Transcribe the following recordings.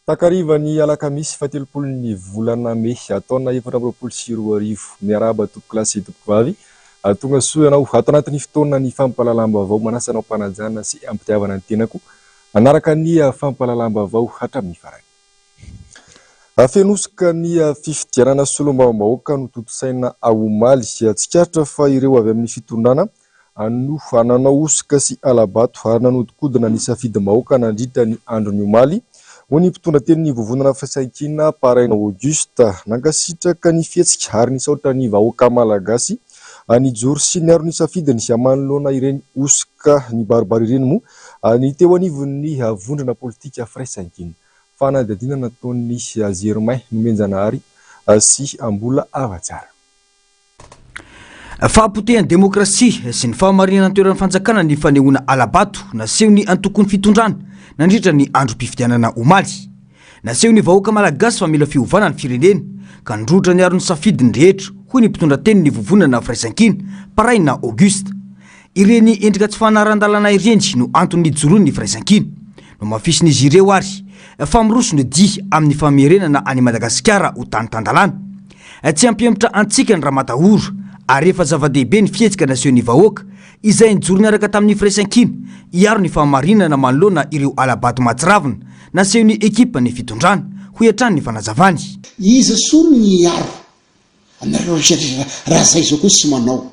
Takarivan'ny alakamisy fahatelopolon'ny volana mey taona 2024. Miarahaba tompokolahy sy tompokovavy. Tonga soa ianao ato anatin'ny fotoana ny fampahalalam-baovao. Manasa anao am-panajana sy am-pitiavana ny tenako hanaraka ny fampahalalam-baovao hatramin'ny farany. Feno hosoka ny fifidianana solombavambahoaka notontosaina omaly. Tsikaritra fa ireo avy amin'ny fitondrana no nanao hosoka sy hala-bato ary nanodinkodina ny safidim-bahoaka nandritra ny andron'ny omaly, hoy ny mpitondra tenin'ny Vovonana Firaisankina Paraina Auguste. Nankasitraka ny fihetsika ary nisaotra ny vahoaka malagasy nijoro sy niaro ny safidiny manoloana ireny hosoka nibaribary ireny moa ny teo anivon'ny vondrona politika Firaisankina. Fanadihadiana nataon'i Germain Nomenjanahary sy Mbola Havatsara. Fahapotehan'ny demokrasia sy ny fahamarinana an-toeran'ny fanjakana ny fanehoana hala-bato nasehon'ny antokon'ny fitondrana nandritra ny androm-pifidianana omaly. Naseho ny vahoaka malagasy fa mila fiovana ny firenena ka nirootra niaro ny safidy ny rehetra, hoy ny mpitondra tenin'ny Vovonana Firaisankina, Paraina Auguste. Ireny endrika tsy fanarahan-dalàna ireny no antony nijoroan'ny Firaisankina. Nohamafisin'izy ireo ary fa miroso ny dia amin'ny famerenana an'i Madagasikara ho tany tan-dalàna. Tsy hampihemotra antsika ny ramatahora ary efa zava-dehibe ny fihetsika nasehon'ny vahoaka izay nijoro niaraka tamin'ny Firaisankina hiaro ny fahamarinana manoloana ireo hala-bato mahatsiravina nasehon'ny ekipan'ny fitondrana, hoy hatrany ny fanazavany. Iza soa no hiaro anareo rehetra raha zay zao koa tsy manao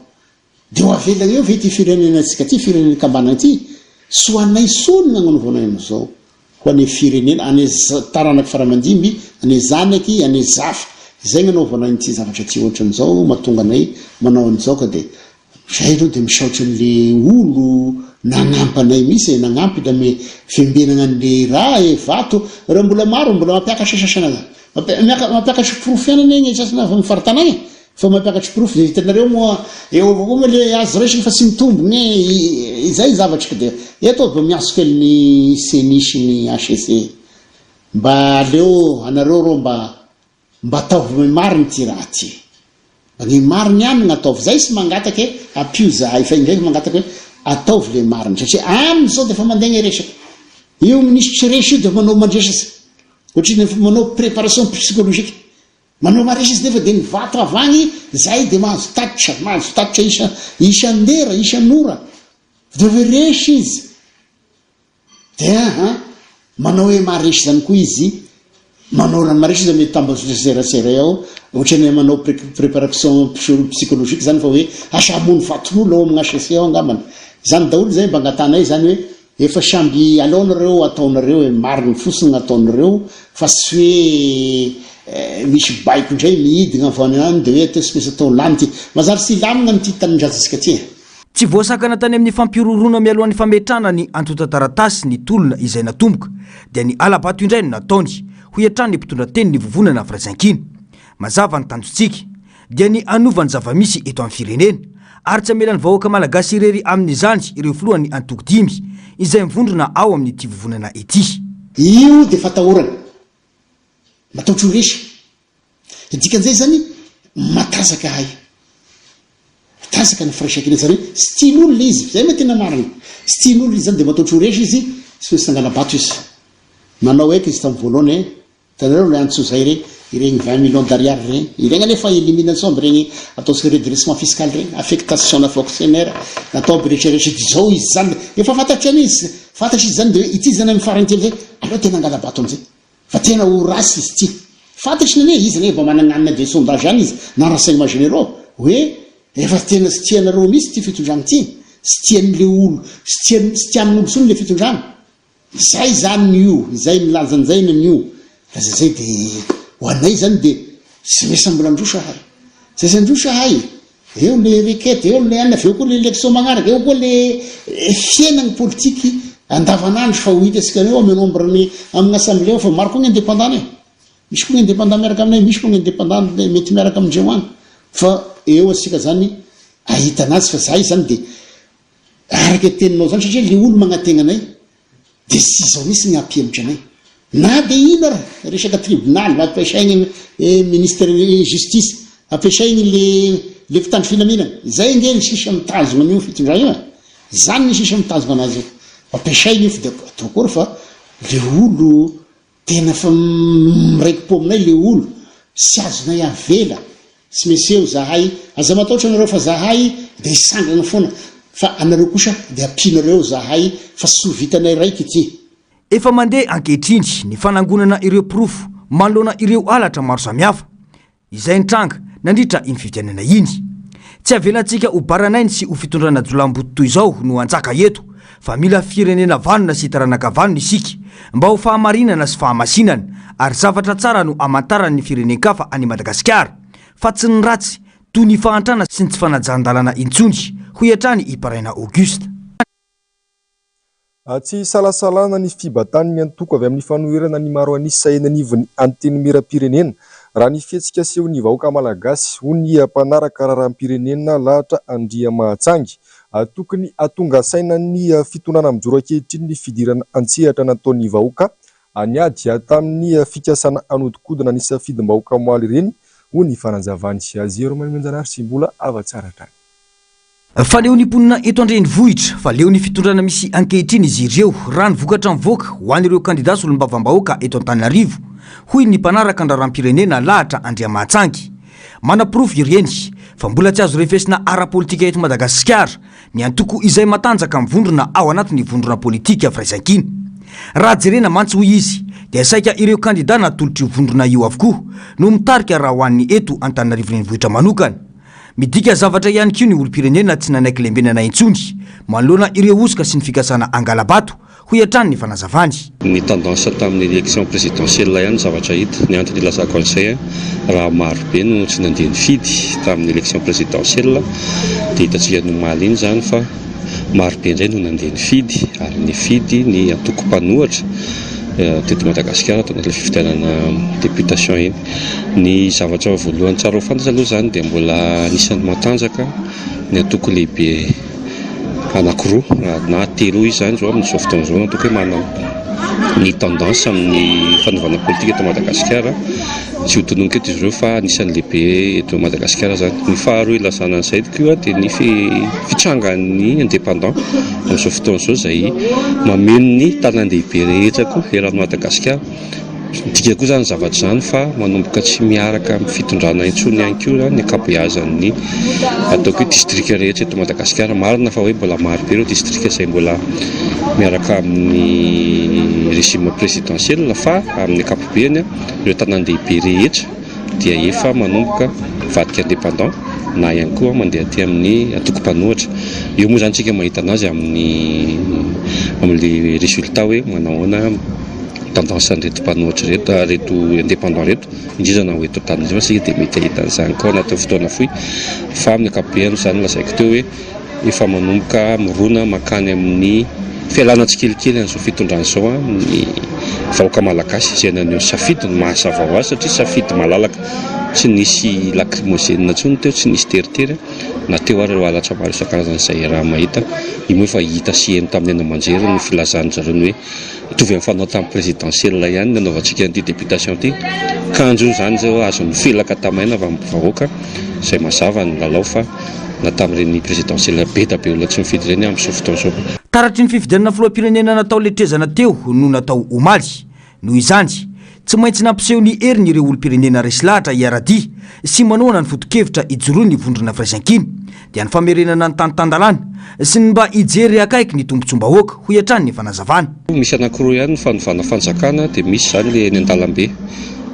De ho avela eo ve ity firenenantsika ty, firenena kambana ity? Tsy ho anay intsony ny agnanaovanay an'izao. Ho an'ny firenena, an'ny taranaky faramandimby, an'ny zanaky, an'ny zafy. Izay gnanaovanay an'ity zavatra ty ohatran'izao, mahatonga anay manao an'izao ka de zay aloha de misaotra an'le olo nagnampy anay mihitsy e, nagnampy name fiambenagna an'le raha e, vato, reo mbola maro mbola mampiakatra sasany aza, mampiakatra porofo ihany anie ny sasany avy amin'ny faritany agny e. Fa mampiakatry porofo dia hitanareo moa eo avao koa moa le azo raisina fa tsy mitombogna e, izay zavatry ka dia eto aho vao miantso kely ny ceni sy ny HCC mba aleo anareo rô mba mba ataovy ny marigny ty raha ty, mba ny marigny ihany no ataovy, zay tsy mangataka e ampio zahay fa indraiky mangataka hoe ataovy le marigny satria any zao defa mandeha ny resaka, io minisitry resy io defa manao mandresatra, ohatry ny manao préparation psychologique. Manao maresy izy nefa dia ny vato avy agny zay dia mahazo tatitra, mahazo tatitra isa isan-dera, isan'ora, dia hoe resy izy. Dia an, manao hoe maresy zany koa izy, manao raha maresy izy amin'ny tambazotra serasera ao, ohatran'ny hoe manao préparation psychologique zany fa hoe asa hamono vaton'olo ao amin'ny HCC ao angambany. Zany daholo zay mba angatahanay zany hoe Efa samby alao nareo ataonareo e marigny fotsiny gnataonareo fa tsy hoe misy baiko ndray mihidigna avy any any de hoe atao tsy maintsy atao lany ty. Manjary tsy hilamigna an'ity tanindrazantsika ty e. Tsy voasakana tany amin'ny fampihorohoroana mialohan'ny fametrahana ny antontan-taratasy ny tolona izay natomboka dia ny hala-bato indray no nataony, hoy hatrany ny mpitondra tenin'ny Vovonana Firaisankina. Mazava ny tanjontsika. dia ny hanova ny zava-misy eto amin'ny firenena, ary tsy hamela ny vahoaka malagasy irery amin'izany ireo filohan'ny antoko dimy izay mivondrona ao amin'ity vovonana ity. Io dia fatahorana. Matahotra ho resy. Ny dikan'izay izany, matanjaka ahay. Matanjaka ny firaisankina izany hoe tsy tian'olona izy. Izay no tena marina. Tsy tian'olona izy izany dia matahotra ho resy izy, tsy maintsy nangala-bato izy. Nanao aika izy tamin'ny voalohany hoe Hitanareo ilay antsojay ireny, ireny 20 millions d'ariary ireny, ireny anie efa élimination aby ireny ataontsika redressement fiscal ireny, affectation na fonctionnaire natao aby rehetra rehetra dia izao izy izany, efa fantatry ihany izy, fantatry izy izany dia hoe ity izany amin'ny farany ity amizay, aleo tena angala-bato amizay fa tena ho ratsy izy ity, fantatry ny anie izy anie mba manana des sondages ihany izy na renseignements généraux hoe efa tena tsy tianareo mihitsy ity fitondrana ity, tsy tian'le olo, tsy tian- tsy tian'olo intsony le fitondrana. Izay zany ny io, izay milaza an'izay ny io, laza izay de ho anay zany de tsy maintsy mbola handroso ahay, tsy maintsy handroso ahay, eo le requête, eo le anona, avy eo koa le élection magnaraka, eo koa le fiainagny politiky andavanandro fa ho hitantsika eo amin'ny nombre ny amin'ny assemblée ao fa maro koa ny indépendant e, misy koa ny indépendant miaraka aminay, misy koa ny indépendant mety miaraka amindreo any fa eo asika zany ahita anazy fa zahay zany de Araka ny teninao zany satria le olo magnategna anay de tsy izao mihitsy ny hampihemotra anay na de ino ara resaka tribonaly ampiasaigny ministre ny justice ampiasaigny le le mpitandro filaminana zay nge ny sisa mitazogna an'io fitondrana io e zany ny sisa mitazogna anazy io ampiasaigny io fa de atao akory fa le olo. Tena fa miraiki-po aminay le olo, tsy azonay avela, tsy miseho zahay, aza matahotra nareo fa zahay de hisangana foana, fa anareo kosa de ampianareo zahay fa tsy ho vitanay raiky ity. Efa mandeha ankehitriny ny fanangonana ireo porofo manoloana ireo halatra maro samihafa. Izay nitranga nandritra iny fifidianana iny. Tsy avelantsika ho baranainy sy ho fitondrana jiolahimboto toy izao no hanjaka eto fa mila firenena vanona sy taranaka vanona isika mba ho fahamarinana sy fahamasinana ary zavatra tsara no hamantarany ny firenen-kafa any Madagasikara fa tsy ny ratsy toy ny fahantrana sy ny tsy fanajan-dalàna intsony, hoy hatrany i Paraina Auguste. Tsy isalasalana ny fibatan'ny antoko avy amin'ny fanoherana ny maro an'isa eny anivon'ny Antenimierampirenena, raha ny fihetsika asehon'ny vahoaka malagasy, hoy ny mpanaraka raharaham-pirenena Lahatra Andriamahatsangy. Tokony hahatonga saina ny fitondrana mijoro ankehitriny ny fidirana an-tsehatra nataon'ny vahoaka niady tamin'ny fikasana hanodinkodina ny safidim-bahoaka omaly ireny, hoy ny fanazavany. Zero Manonjanahary sy Mbola Havatsara hatrany. Fa leo ny mponina eto an-drenivohitra fa leo ny fitondrana misy ankehitriny izy ireo raha ny vokatra mivoaka ho an'ireo kandida solombavambahoaka eto Antananarivo, hoy ny mpanaraka ny raharaham-pirenena Lahatra Andriamahatsangy. Manaporofo ireny fa mbola tsy azo refesina ara-politika eto Madagasikara ny antoko izay matanjaka mivondrona ao anatin'ny vondrona politika Firaisankina. Raha jerena mantsy hoy izy dia saika ireo kandida natolotr'io vondrona io avokoa no mitarika raha ho an'ny eto Antananarivo renivohitra manokana. Midika zavatra ihany koa ny olom-pirenena tsy nanaiky lembenana intsony manoloana ireo hosoka sy ny fikasana hangala-bato, hoy hatrany ny fanazavany. Ny tendance tamin'ny élection présidentielle ihany ny zavatra hita. Ny antony ilazako an'izay, raha maro be no tsy nandeha nifidy tamin'ny élection présidentielle dia hitantsika ny omaly iny izany fa maro be indray no nandeha nifidy ary nifidy ny antoko mpanohatra teto Madagasikara tao anatin'ilay fifidianana députation iny. Ny zavatra voalohany tsara ho fantatra aloha izany dia mbola anisan'ny matanjaka ny antoko lehibe anankiroa na telo izy izany izao amin'izao fotoana izao antoko hoe manana ny tendance amin'ny fanaovana politika eto Madagasikara. Tsy ho tononiko eto izy ireo fa anisan'ny lehibe eto Madagasikara izany. Ny faharoa ilazana an'izay koa dia ny fitrangan'ny indépendant amin'izao fotoana izao izay mameno ny tanàn-dehibe rehetra koa eran'i Madagasikara. Midika koa izany zavatra izany fa manomboka tsy miaraka amin'ny fitondrana intsony ihany koa ny ankabeazan'ny ataoko hoe distrika rehetra eto Madagasikara. Marina fa hoe mbola maro be ireo distrika izay mbola miaraka amin'ny régime présidentiel fa amin'ny ankapobeny ireo tanàn-dehibe rehetra dia efa manomboka mivadika indépendant na ihany koa mandeha aty amin'ny antoko mpanohitra. Eo moa izany isika mahita anazy amin'ny amin'ilay résultat hoe manao ahoana tendance an'ireto mpanohitra ireto, ireto indépendant ireto, indrindra na ho eto Antananarivo isika dia mety hahita an'izany koa anatin'ny fotoana fohy fa amin'ny ankapobeny izany lazaiko teo hoe efa manomboka mirona mankany amin'ny fialana tsikelikely an'izao fitondrana izao ny vahoaka malagasy izay naneho ny safidiny mazava ho azy satria safidy malalaka tsy nisy lacrymogène intsony teo, tsy nisy teritery na teo ary ireo halatra maro isan-karazany izay raha mahita io moa efa hita sy heno tamin'ny haino aman-jery ny filazan-dry zareo ny hoe Mitovy amin'ny fanao tamin'ny présidentielle ihany ny nanaovantsika an'ity députation ity. Kanjo izany izao azon'ny felaka tamaina avy amin'ny vahoaka izay mazava ny lalao fa na tamin'ireny présidentielle be da be olona tsy mifidy ireny amin'izao fotoana izao. Taratry ny fifidianana filoham-pirenena natao letrezana teo no natao omaly. Noho izany, tsy maintsy nampiseho ny heriny ireo olom-pirenena resy lahatra hiara-dia sy manohana ny foto-kevitra ijoroan'ny vondrona Firaisankina. dia ny famerenana ny tany tan-dalàna sy ny mba hijery akaiky ny tombontsoam-bahoaka, hoy hatrany ny fanazavana. Misy anankiroa ihany ny fanovana fanjakana dia misy izany ilay eny an-dalambe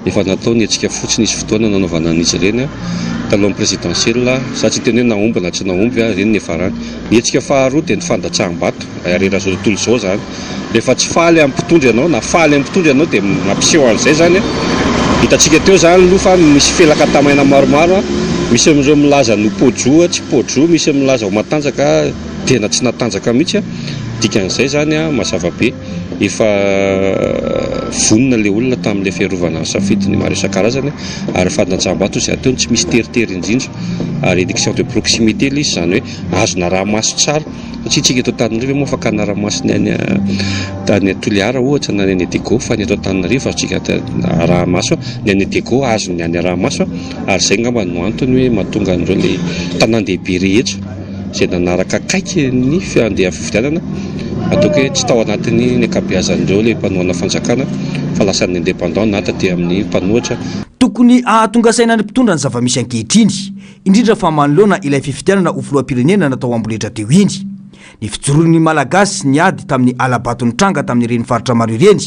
efa natao ny hetsika fotsy nisy fotoana nanaovana an'izy ireny talohan'ny présidentielle, za tsy hiteny hoe nahomby na tsy nahomby ireny ny niafarany. Ny hetsika faharoa dia ny fandatsaham-bato ary eran'izao tontolo izao izany. Rehefa tsy faly amin'ny mpitondra ianao na faly amin'ny mpitondra ianao dia mampiseho an'izay izany an. Hitantsika teo izany aloha fa misy felaka tamaina maromaro an. Misy amin'ireo milaza ny ho pôjo tsy pôjo, misy milaza ho matanjaka tena tsy natanjaka mihitsy an. Dikan'izay izany an, mazava be efa vonona ilay olona tamin'ilay fiarovana ny safidiny maro isan-karazany ary fandanjam-bato izy teo no tsy misy teritery indrindra ary élection de proximité ilay izy izany hoe azo naraha-maso tsara. Satria tsika eto Antananarivo moa afaka hanara-maso ny any any Toliara ohatra na ny any Diego fa ny eto Antananarivo azontsika araha-maso, ny any Diego azon'ny any araha-maso ary izay angamba no antony hoe mahatonga an'ireo ilay tanàn-dehibe rehetra izay nanaraka akaiky ny fandehan'ny fifidianana. Ataoko hoe tsy tao anatin'ny ny ankabeazan'ireo ilay mpanohana fanjakana fa lasa ny indépendant na taty amin'ny mpanohitra. Tokony hahatonga saina ny mpitondra ny zava-misy ankehitriny, indrindra fa manoloana ilay fifidianana ho filoham-pirenena natao amboletra teo iny. Ny fijoroan'ny Malagasy niady tamin'ny hala-bato nitranga tamin'ireny faritra maro ireny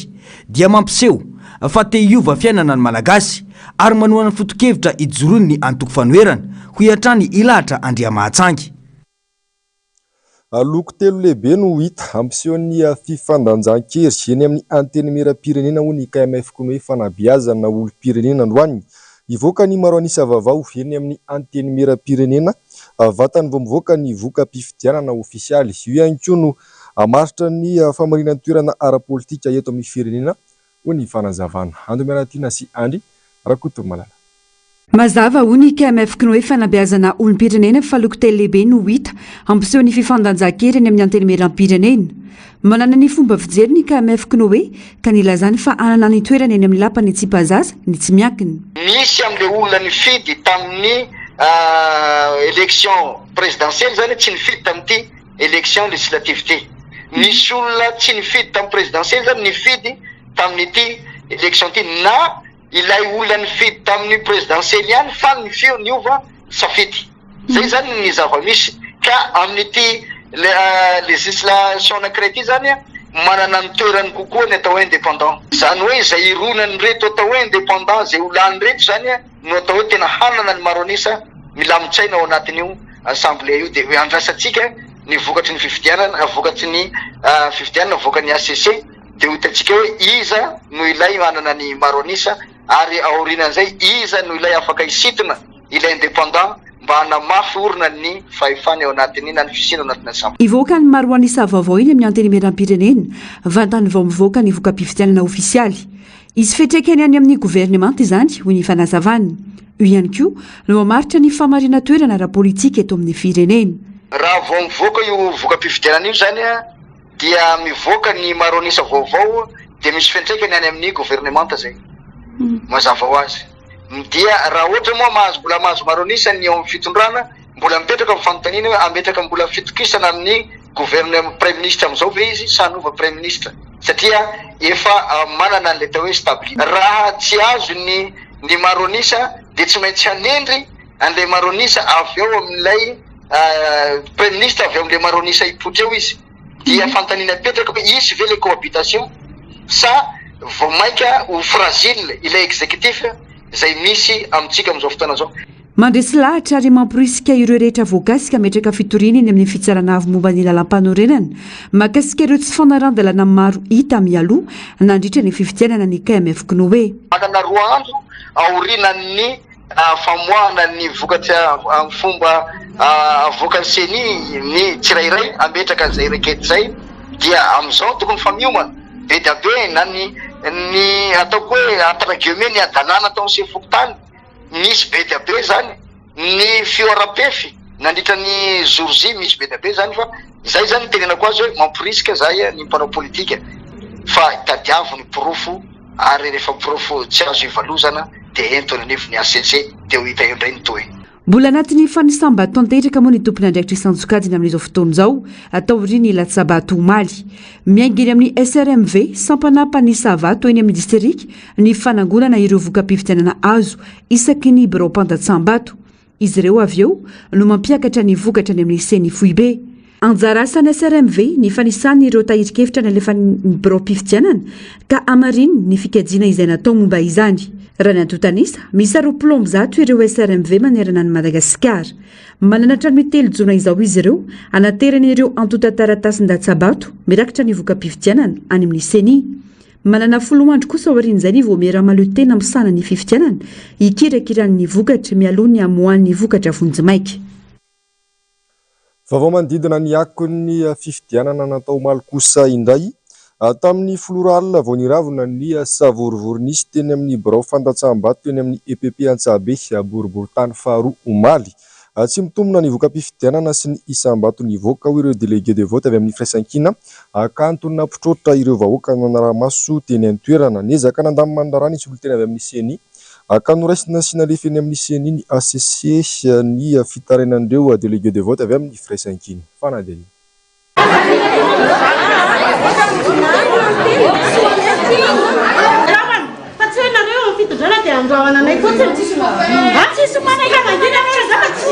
dia mampiseho fa te hiova fiainana ny Malagasy ary manohana ny foto-kevitra ijoroan'ny antoko fanoherana, hoy hatrany i Lahatra Andriamahatsangy. Loko telo lehibe no hita hampiseho ny fifandanjan-kery eny amin'ny Antenimierampirenena, hoy ny KMF Konoe Fanabeazana olom-pirenena androany. Hivoaka ny maro an'isa vaovao eny amin'ny Antenimierampirenena vatany vao mivoaka ny voka-pifidianana ofisialy. Io ihany koa no hamaritra ny famarinan-toerana ara-politika eto amin'ny firenena, hoy ny fanazavana. Ando Miaratiana sy Andry Rakotomalala. Mazava, hoy ny KMF Cnoe Fanabeazana olom-pirenena fa loko telo lehibe no hita hampiseho ny fifandanjan-kery eny amin'ny Antenimierampirenena. Manana ny fomba fijery ny KMF Cnoe ka nilazany fa hanana ny toerany eny amin'ny lapan'i Tsipazaza ny tsy miankina. Misy amin'ilay olona nifidy tamin'ny élection présidentielle zany tsy nifidy tamin'ity élection législative ity. Misy olona tsy nifidy tamin'ny présidentielle zany nifidy tamin'ity élection ity na Ilay olona nifidy tamin'ny présidentielle ihany fa ny feo niova safidy. Zay zany ny zava-misy. Ka amin'ity législation anankiray ity zany manana ny toerany kokoa ny atao hoe indépendant. Zany hoe izay hironan'ireto atao hoe indépendant izay ho lany ireto zany no atao hoe tena hanana ny maro an'isa milamin-tsaina ao anatin'io assemblée io. Dia andrasantsika ny vokatry ny fifidianana, vokatry ny fifidianana avoakan'ny HCC. Dia ho hitantsika hoe iza no ilay manana ny maro an'isa ary aorianan'izay iza no ilay afaka hisintona ilay indépendant mba hanamafy orina ny fahefany ao anatin'ny na ny fisiany ao anatin'ny assemblée. Hivoaka ny maro an'isa vaovao eny amin'ny Antenimierampirenena, vantany vao mivoaka ny voka-pifidianana ofisialy. Hisy fiantraikany any amin'ny governemanta izany, hoy ny fanazavana. Io ihany koa no hamaritra ny fahamarinan-toerana ara-politika eto amin'ny firenena. Raha vao mivoaka io voka-pifidianana io izany dia mivoaka ny maro an'isa vaovao dia misy fiantraikany any amin'ny governemanta zay. Mazava ho azy. Dia raha ohatra moa mahazo mbola mahazo maro an'isa ny eo amin'ny fitondrana, mbola mipetraka ny fanontaniana hoe hametraka mbola fitokisana amin'ny governem- praiminisitra amin'izao ve izy sa hanova praiminisitra satria efa manana an'ilay atao hoe stabilité. Raha tsy azo ny ny maro an'isa dia tsy maintsy hanendry an'ilay maro an'isa avy ao amin'ilay Praiminisitra avy ao amin'ilay Maronisa hipoitra eo izy dia fanontaniana mipetraka hoe hisy ve ilay cohabitation sa vao mainka ho fragile ilay executif izay misy amintsika amin'izao fotoana izao. Mandresy lahatra ary mamporisika ireo rehetra voakasika hametraka fitoriana eny amin'ny Fitsarana Avo momba ny Lalàmpanorenana mahakasika ireo tsy fanarahan-dalàna maro hita mialoha nandritra ny fifidianana ny KMF Cnoe. Manana roa andro aorianan'ny famoahana ny vokatra amin'ny fomba avoakan'ny ceni ny tsirairay hametraka an'izay requête izay dia amin'izao tokony fa miomana be dia be na ny ny ataoko hoe entre guillemets ny hadalana ataon'ny sefo fokontany misy be dia be izany ny fihoaram-pefy nandritra ny jour J misy be dia be izany fa izay izany ny tenenako azy hoe mamporisika izahay ny mpanao politika fa tadiavo ny porofo ary rehefa porofo tsy azo ivalozana dia ento any anivon'ny HCC dia ho hita eo indray ny tohiny. Mbola anatin'ny fanisam-bato tanteraka moa ny tompon'andraikitra isan-tsokajiny amin'izao fotoana izao, taorian'ny latsa-bato omaly. Miainga eny amin'ny SRMV, sampana mpanisa vato eny amin'ny distrika, ny fanangonana ireo voka-pifidianana azo isaky ny biraom-pandatsaham-bato. Izy ireo avy eo no mampiakatra ny vokatra any amin'ny Ceni foibe. Anjara asan'ny SRMV ny fanisany ireo tahirin-kevitra nalefan'ny biraom-pifidianana ka hamarininy ny fikajiana izay natao momba izany. Raha ny antontan'isa, miisa 120 ireo SRMV manerana an'i Madagasikara. Manana hatramin'ny telo jona izao izy ireo hanaterana ireo antontan-taratasin-datsabato mirakitra ny voka-pifidianana any amin'ny Ceni. Manana folo andro kosa aorian'izay ny Vaomiera mahaleo tena misahana ny fifidianana hikirakirany ny vokatra mialoha ny hamoahany ny vokatra vonjimaika. Vaovao manodidina ny akon'ny fifidianana natao omaly kosa indray. Tamin'ny folo ora alina vao niravona ny savorovoro nisy teny amin'ny birao fandatsaham-bato teny amin'ny EPP Antsahabe, boriborintany faharoa omaly. Tsy mitombina ny voka-pifidianana sy ny isam-bato nivoaka, hoy ireo délégués de vote avy amin'ny Firaisankina kanto nampitroatra ireo vahoaka nanara-maso teny an-toerana. Niezaka nandamina ny raharaha ny solontena avy amin'ny Ceni ka noraisina sy nalefa eny amin'ny Ceni ny hcc ny fitarainan'ireo délégués de vote avy amin'ny Firaisankina. Fanadihadiana. Fa tsy hoe nareo amin'ny fitondrana dia andrahona anay fotsiny. Ah, tsisy manana mangina nareo zany fa tsy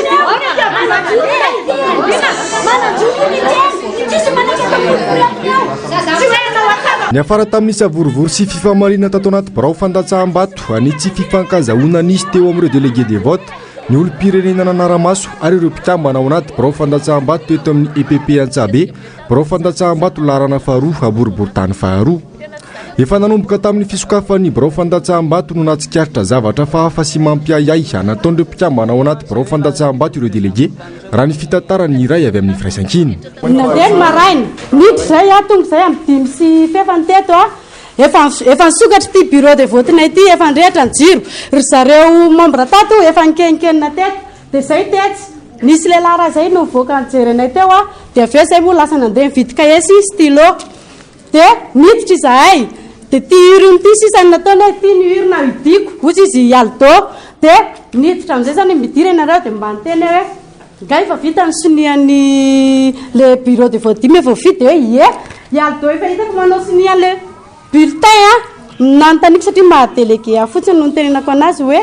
Niafara tamin'ny savorovoro sy fifamaliana tato anaty birao fandatsaham-bato ny tsy fifankazahoana nisy teo amin'ireo délégué de vote, ny olom-pirenena nanara-maso ary ireo mpikambana ao anaty birao fandatsaham-bato teto amin'ny EPP Antsahabe, birao fandatsaham-bato laharana faharoa, boriborintany faharoa. Efa nanomboka tamin'ny fisokafan'ny birao fandatsaham-bato no nahatsikaritra zavatra hafahafa sy mampiahiahy nataon'ireo mpikambana ao anaty birao fandatsaham-bato ireo delege, raha ny fitantaran'ny iray avy amin'ny Firaisankina. Nandeha ny maraina, niditra izay aho, tonga izay amin'ny dimy sy fefany teto aho, efa efa nisokatra ity bureau de vote-nay ity, efa nirehitra ny jiro, ry zareo membre tato efa nikenkenina teto, dia izay tetsy, nisy lehilahy iray izay no nivoaka nijery anay teo aho, dia avy eo izay moa lasa nandeha nividy cahier sy stylo. Dia niditra izahay, dia ity urne ity sisa no nataony hoe ity ny urne hidiako, hozy izy i Aldo. Dia niditra amin'izay izany hoe midira ianareo, dia mba niteny aho hoe nga efa vita ny sonian'ny le bureau de vote dimy efa voafidy, dia hoe ie. I Aldo efa hitako manao sonia an'ilay bulletin an, nanontaniako satria maha délégué ahy fotsiny no nitenenako an'azy hoe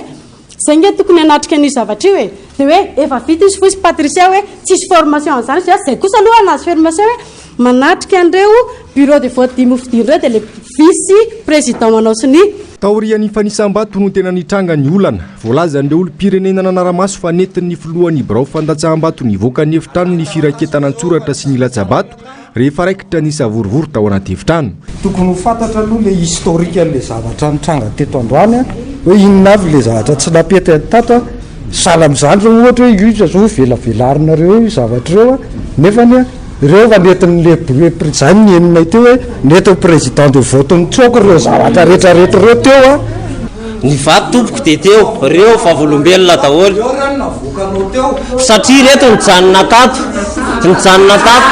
Zay nge tokony hanatrika an'io zavatra io e! Dia hoe efa vita izy hoy Patricia hoe tsisy formation an'izany izy, zay kosa aloha nahazo formation hoe manatrika an'ireo bureau de vote dimy hofidiana ireo dia le vice président manao sonia. Taorian'ny fanisam-bato no tena nitranga ny olana. Voalazan'ireo olom-pirenena nanara-maso fa nentin'ny filohan'ny birao fandatsaham-bato nivoaka ny efitrano ny firaketana an-tsoratra sy ny latsa-bato rehefa raikitra ny savorovoro tao anaty efitrano. Tokony ho fantatra aloha le historique an'le zavatra nitranga teto androany an, hoe inona avy le zavatra tsy nampety an'i tato an, sahala amin'izany zao ohatra hoe io zao velavelarinareo eo io zavatra ireo an, nefany an ireo efa nentin'le pre, zay no henonay teo hoe nentin'ny président de vote nitsoaka ireo zavatra retraretra ireo teo an. Ny vato tompoko dia teo, reo vavolombelona daholo. Satria reto nijanona tato, nijanona tato.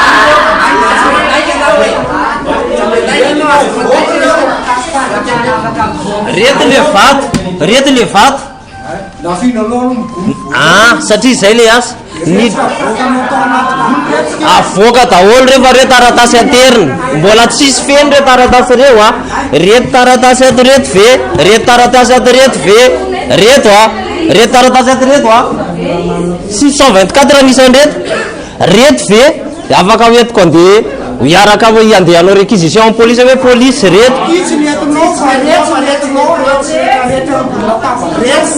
Reto le vato, reto le vato. Ah, satria izay le asa. Ny avoaka daholo reo fa reo taratasy aterina. Mbola tsisy feno reo taratasy reo a. Reto taratasy ato reto ve? Reto taratasy ato reto ve? Reto a. Reto taratasy ato reto a. 624 ny isan'ireto. Reto ve? Afaka hoentiko andeha hiaraka handeha hanao réquisition amin'ny police hoe police reto.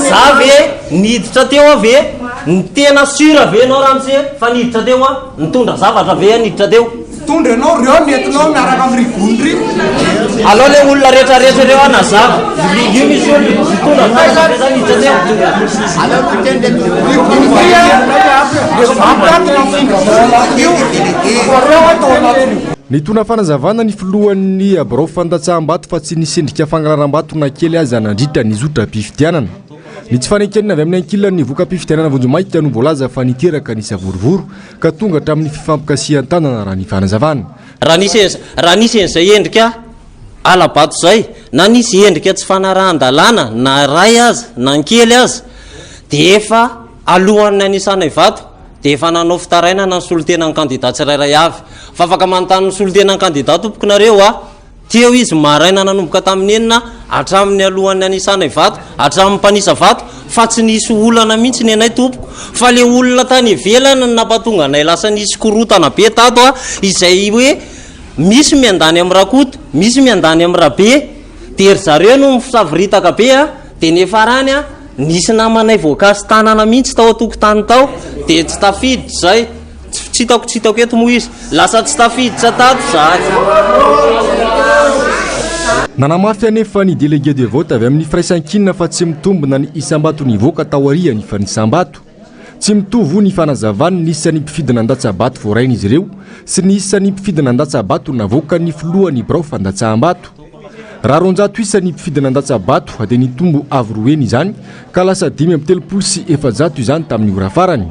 Za ve niditra teo aho ve? Ny tena sûr ve ianao ramose fa niditra teo aho? Nitondra zavatra ve aho niditra teo? Nitondra ianao, reo nentinao miaraka amin'ry gony ry. Alao le olona rehetra rehetra ireo hanazava. Io misy olona nitondra zavatra ve za niditra teo? Ry gony ry a, le vato ato nafindra tao anatin'io, fa reo tao anatin'io. Nitondra fanazavana ny filohan'ny birao fandatsaham-bato fa tsy nisy endrika fangalaram-bato na kely aza nandritra ny zotram-pifidianana. Ny tsy fanekena avy amin'ny ankilany ny voka-pifidianana vonjimaika no voalaza fa niteraka ny savorovoro ka tonga hatramin'ny fifampikasihan-tanana raha ny fanazavana. Raha nisy raha nisy an'izay endrika hala-bato izay na nisy endrika tsy fanarahan-dalàna na iray aza na ny kely aza dia efa alohan'ny hanisanay vato dia efa nanao fitarainana ny solontenan'ny kandida tsirairay avy. Fa afaka manontany ny solontenan'ny kandida tompoko nareo a! Teo izy maraina nanomboka tamin'ny enina hatramin'ny alohan'ny hanisanay vato, hatramin'ny mpanisa vato, fa tsy nisy olana mihitsy ny anay tompoko, fa le olona tany ivelany no nampatonga anay lasa nisy korontana be tato a, izay hoe misy miandany amin'i Rakoto, misy miandany amin'i Rabe, de ry zareo no misavoritaka be a, de niafarany a, nisy namanay voakasi-tanana mihitsy tao an-tokotany tao, de tsy tafiditra izay. Tsy hitako tsy hitako eto moa izy. Lasa tsy tafiditra tato zahay. Nanamafy anefa ny délégué de vote avy amin'ny Firaisankina fa tsy mitombina ny isam-bato nivoaka taorian'ny fanisam-bato. Tsy mitovy hoy ny fanazavany ny isan'ny mpifidy nandatsa-bato voarain'izy ireo sy ny isan'ny mpifidy nandatsa-bato navoakan'ny filohan'ny birao fandatsaham-bato. Raha 200 isa ny mpifidy nandatsa-bato dia nitombo avo roa heny izany ka lasa 435 izany tamin'ny ora farany.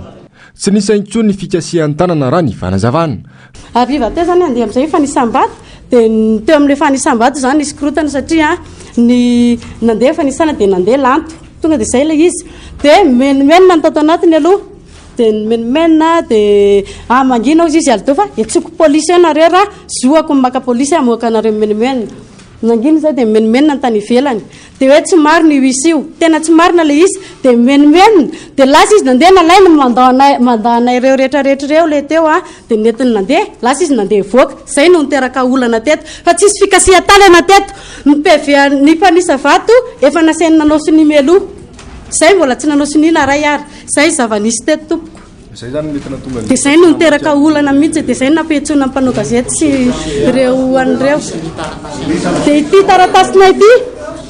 Tsy nisy intsony ny fikasihan-tanana raha ny fanazavana. Hariva teo izany handeha amin'izay fanisam-bato dia ny teo amin'ilay fanisam-bato izany nisy korontana satria ny nandeha fanisana dia nandeha lanto. Tonga dia izay ilay izy. Dia mimenomenona ny tato anatiny aloha. Dia nimenomenona dia ah mangina hozy izy Aldo fa hetsoko polisy eo nareo raha zoako ny maka polisy hamoaka anareo mimenomenona. Nangina izay dia nimenomenona ny tany ivelany. Dia hoe tsy marina io isa io. Tena tsy marina ilay isa. Dia mimenomenona. Dia lasa izy nandeha nalainy ny mandat anay mandat anay ireo rehetra rehetra ireo ilay teo an. Dia nentiny nandeha. Lasa izy nandeha hivoaka. Izay no niteraka olana teto. Fa tsisy fikasihan-tanana teto. Ny PV an'ny mpanisa vato efa nasainy nanao sonia mialoha. Izay mbola tsy nanao sonia na iray ary. Izay zava-nisy teto tompoko. Izay izany no mety nahatonga ny Dia izay no niteraka olana mihitsy, dia izay no nampiantsoana ny mpanao gazety sy ireo an'ireo. Dia ity taratasinay ity,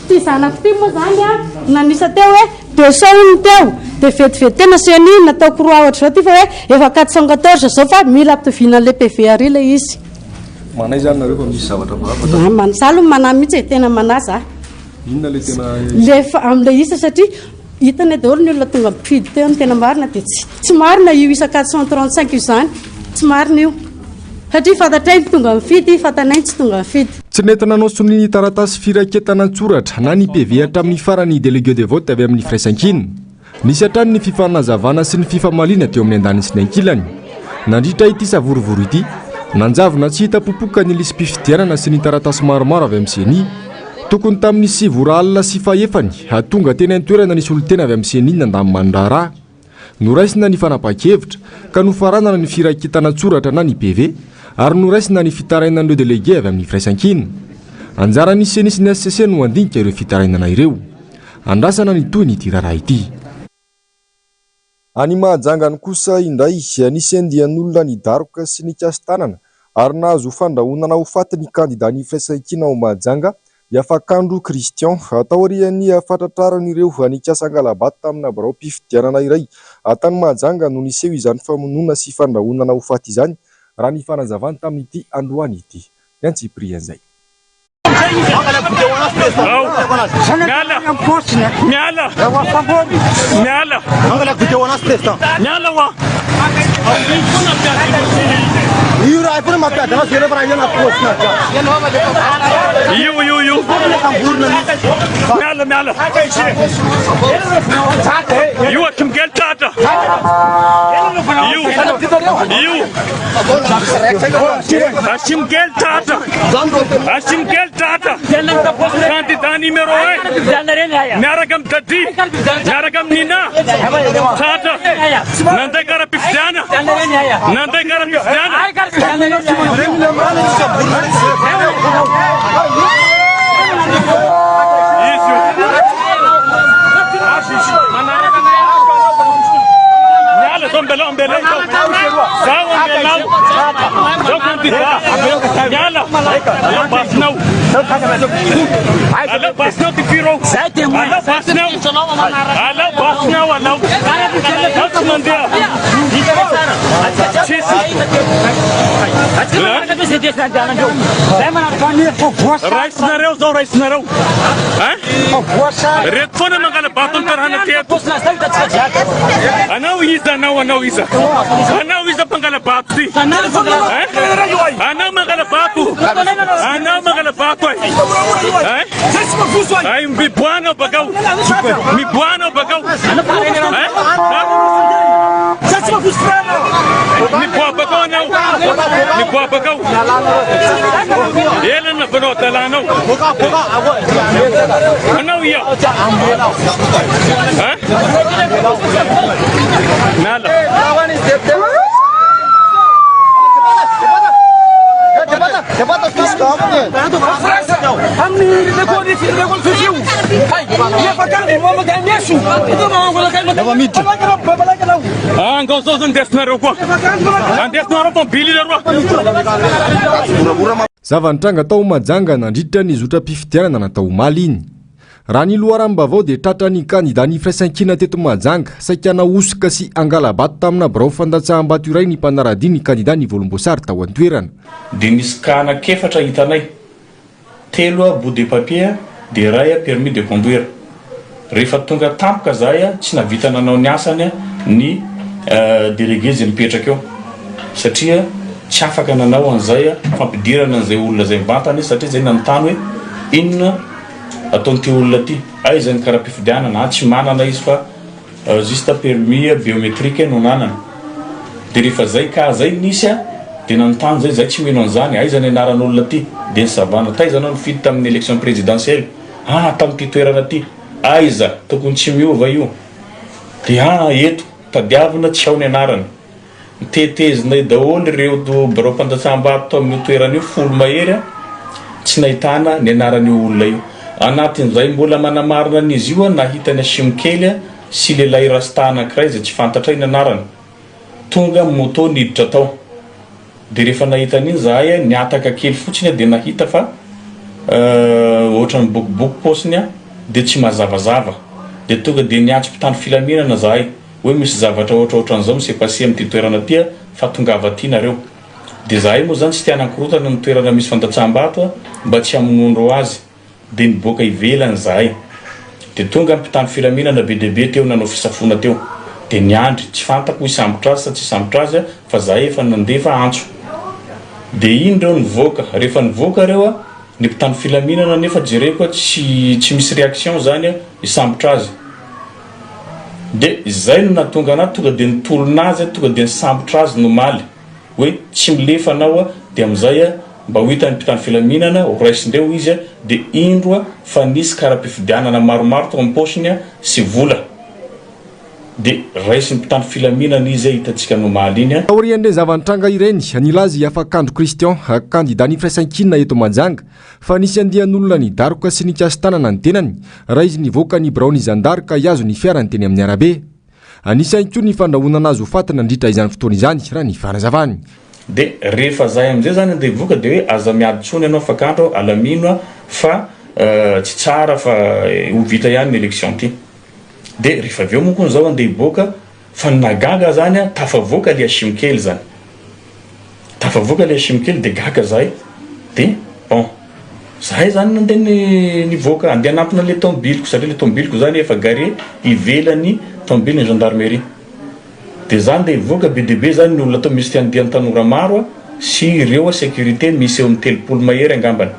ity zanako ity moa izany an, nanisa teo hoe 200 hono ny teo, dia vetivety teo nasehony natao croix ohatr'izao ity fa hoe efa 414 izao fa mila ampitoviana an'ilay PV ary ilay izy. Manahy izany nareo fa misy zavatra hafahafa tao? Za aloha manahy mihitsy e, tena manahy za. Inona ilay tena. Ilay amin'ilay isa satria Hitanay daholo ny olona tonga mpifidy teo ny tena marina dia tsy tsy marina io isa 435 io izany, tsy marina io. Satria fantatray ny tonga mifidy, fantanay ny tsy tonga mifidy. Tsy nety nanao sonia ny taratasy firaketana an-tsoratra na ny PV hatramin'ny farany ny délégué de vote avy amin'ny Firaisankina. Nisy hatrany ny fifanazavana sy ny fifamaliana teo amin'ny andaniny sy ny ankilany. Nandritra ity savorovoro ity, nanjavona tsy hita popoka ny lisi-pifidianana sy ny taratasy maromaro avy amin'ny Ceni. Tokony tamin'ny sivy ora alina sy fahefany, tonga teny an-toerana ny solontena avy amin'ny Ceni nandamina ny raharaha. Noraisina ny fanapahan-kevitra, ka nofaranana ny firaketana an-tsoratra na ny PV, ary noraisina ny fitarainan'ireo delege avy amin'ny Firaisankina. Anjaran'ny Ceni sy ny hcc no handinika ireo fitarainana ireo. Andrasana ny tohin'ity raharaha ity. Any Mahajanga any kosa indray, nisy andian'olona nidaroka sy nikasi-tanana ary nahazo fandrahonana ho faty ny kandidan'ny Firaisankina ao Mahajanga, Iafakandro Christian, taorian'ny fahatratraran'ireo nikasa hangala-bato tamina biraom-pifidianana iray tany Mahajanga no niseho izany famonoana sy fandrahonana ho faty izany, raha ny fanazavany tamin'ity androany ity. Ny antsipirian'izay. Asimokely tratra. Asimokely tratra. Candidat numéro 1. Miaraka amin'i Dadi. Miaraka amin'i Nina. Tratra. Nanday kara-pifidiana. Nanday kara-pifidiana. Izy io. Miala zao ambelao ambelao zao ambelao zao candidat miala aleo basinao aleo basinao tifiro aleo basinao aleo basinao aleo zao tsy mandeha tsisy raisinareo zao raisinareo hein Reto foana mangala-bato ny tanàna teto. Anao iza anao anao iza? Anao iza mpangala-bato ty? Hein? Anao mangala-bato. Anao mangala-bato ai. Hein? Ai miboana bakao. Miboana bakao. Hein? Miboa bakao anao. Miboa bakao. Ela na fanao adalanao. Anao ia. Hein? Miala. Angao zao zao andesinareo koa. Andesinareo tomobily leroa. Zava-nitranga tao Mahajanga nandritra ny zotram-pifidianana natao omaly iny. Raha ny loharanom-baovao dia tratran'ny kandidan'ny Firaisankina teto Mahajanga, saika nahosoka sy hangala-bato tamina birao fandatsaham-bato iray ny mpanara-dia ny kandida nivolomboasary tao an-toerana. Dia nisy cas anankiefatra hitanay. Telo bout de papier dia iray permis de conduire. Rehefa tonga tampoka zahay tsy nahavita nanao ny asany ny délégué izay mipetraka eo satria tsy afaka nanao an'izay fampidirana an'izay olona izay mivantana izy satria zay nanontany hoe inona ataon'ity olona ity, aiza ny kara-pifidianana, ah tsy manana izy fa. Juste permis biometrique no nanana. De rehefa zay cas zay nisy a, de nanontany zay, zay tsy mino an'izany, aiza ny anaran'olona ty? De nisavana, taiza anao nifidy tamin'ny election présidentielle? Ah tamin'ity toerana ty, aiza? Tokony tsy miova io. De ah eto, tadiavina tsy ao ny anarany. Notetezinay daholo ireo biraom-pandatsaham-bato tao amin'io toerana io, folo mahery, tsy nahitana ny anaran'io olona io. Anatin'izay mbola manamarina an'izy io, nahita ny Ashimo kely sy lehilahy rasta anankiray izay tsy fantatray ny anarany, tonga amin'ny moto niditra tao. Dia rehefa nahita an'iny izahay, nihataka kely fotsiny dia nahita fa ohatran'ny bokiboky paosiny dia tsy mazavazava. Dia tonga dia niantso mpitandro filaminana izahay. Hoe misy zavatra ohatraohatran'izao mi se passer amin'ity toerana ity a, fa tongava aty nareo. Dia zahay moa zany tsy te hanankorotana ny toerana misy fandatsaham-bato a, mba tsy hamonoan-dreo azy. Dia niboaka ivelany zahay. Dia tonga ny mpitandro filaminana be dia be teo nanao fisafoana teo. Dia niandry, tsy fantako hisambotra azy sa tsy hisambotra azy a, fa zahay efa nandefa antso. Dia iny reo nivoaka, rehefa nivoaka reo a, ny mpitandro filaminana nefa jereko a, tsy tsy misy réaction zany a, hisambotra azy. Dia izay no nahatonga anah tonga dia nitolona azy tonga dia nisambotra azy nomaly hoe tsy milefa anao aho dia amin'izay aho mba ho hitan'ny mpitandro filaminana ho raisindreo izy dia indro fa nisy kara-pifidianana maromaro tao am-paosiny sy vola dia raisin'ny mpitandro filaminana izy hitantsika nomaly iny. Taorian'ireny zava-nitranga ireny, nilaza i Afakandro Christian, kandidan'ny Firaisankina eto Mahajanga, fa nisy andian'olona nidaroka sy nikasi-tanana ny tenany raha izy nivoaka ny biraon'ny zandary ka hihazo ny fiarany teny amin'ny arabe. Nisy ihany koa ny fandrahonana azy ho faty nandritra izany fotoana izany, raha ny fanazavany. De rehefa zahay amizay zany andeha hivoaka de hoe aza miady tsony ianao fakandro alamino fa tsy tsara fa ho vita ihany ny election ty. De rehefa avy eo moa kony zaho andeha hiboaka Fa ny nahagaga zany an, tafavoaka le Hashim kely zany, tafavoaka le Hashim kely de gaga zahay, de bon, zahay zany nandeha nivoaka andeha hanampina le tomobiliko satria le tomobiliko zany efa garé ivelan'ny tomobilin'ny gendarmerie, de za ndeha hivoaka be dia be zany ny olona tao, misy andiany tanora maro an, sy ireo sécurité misy eo amin'ny 30 mahery angambany,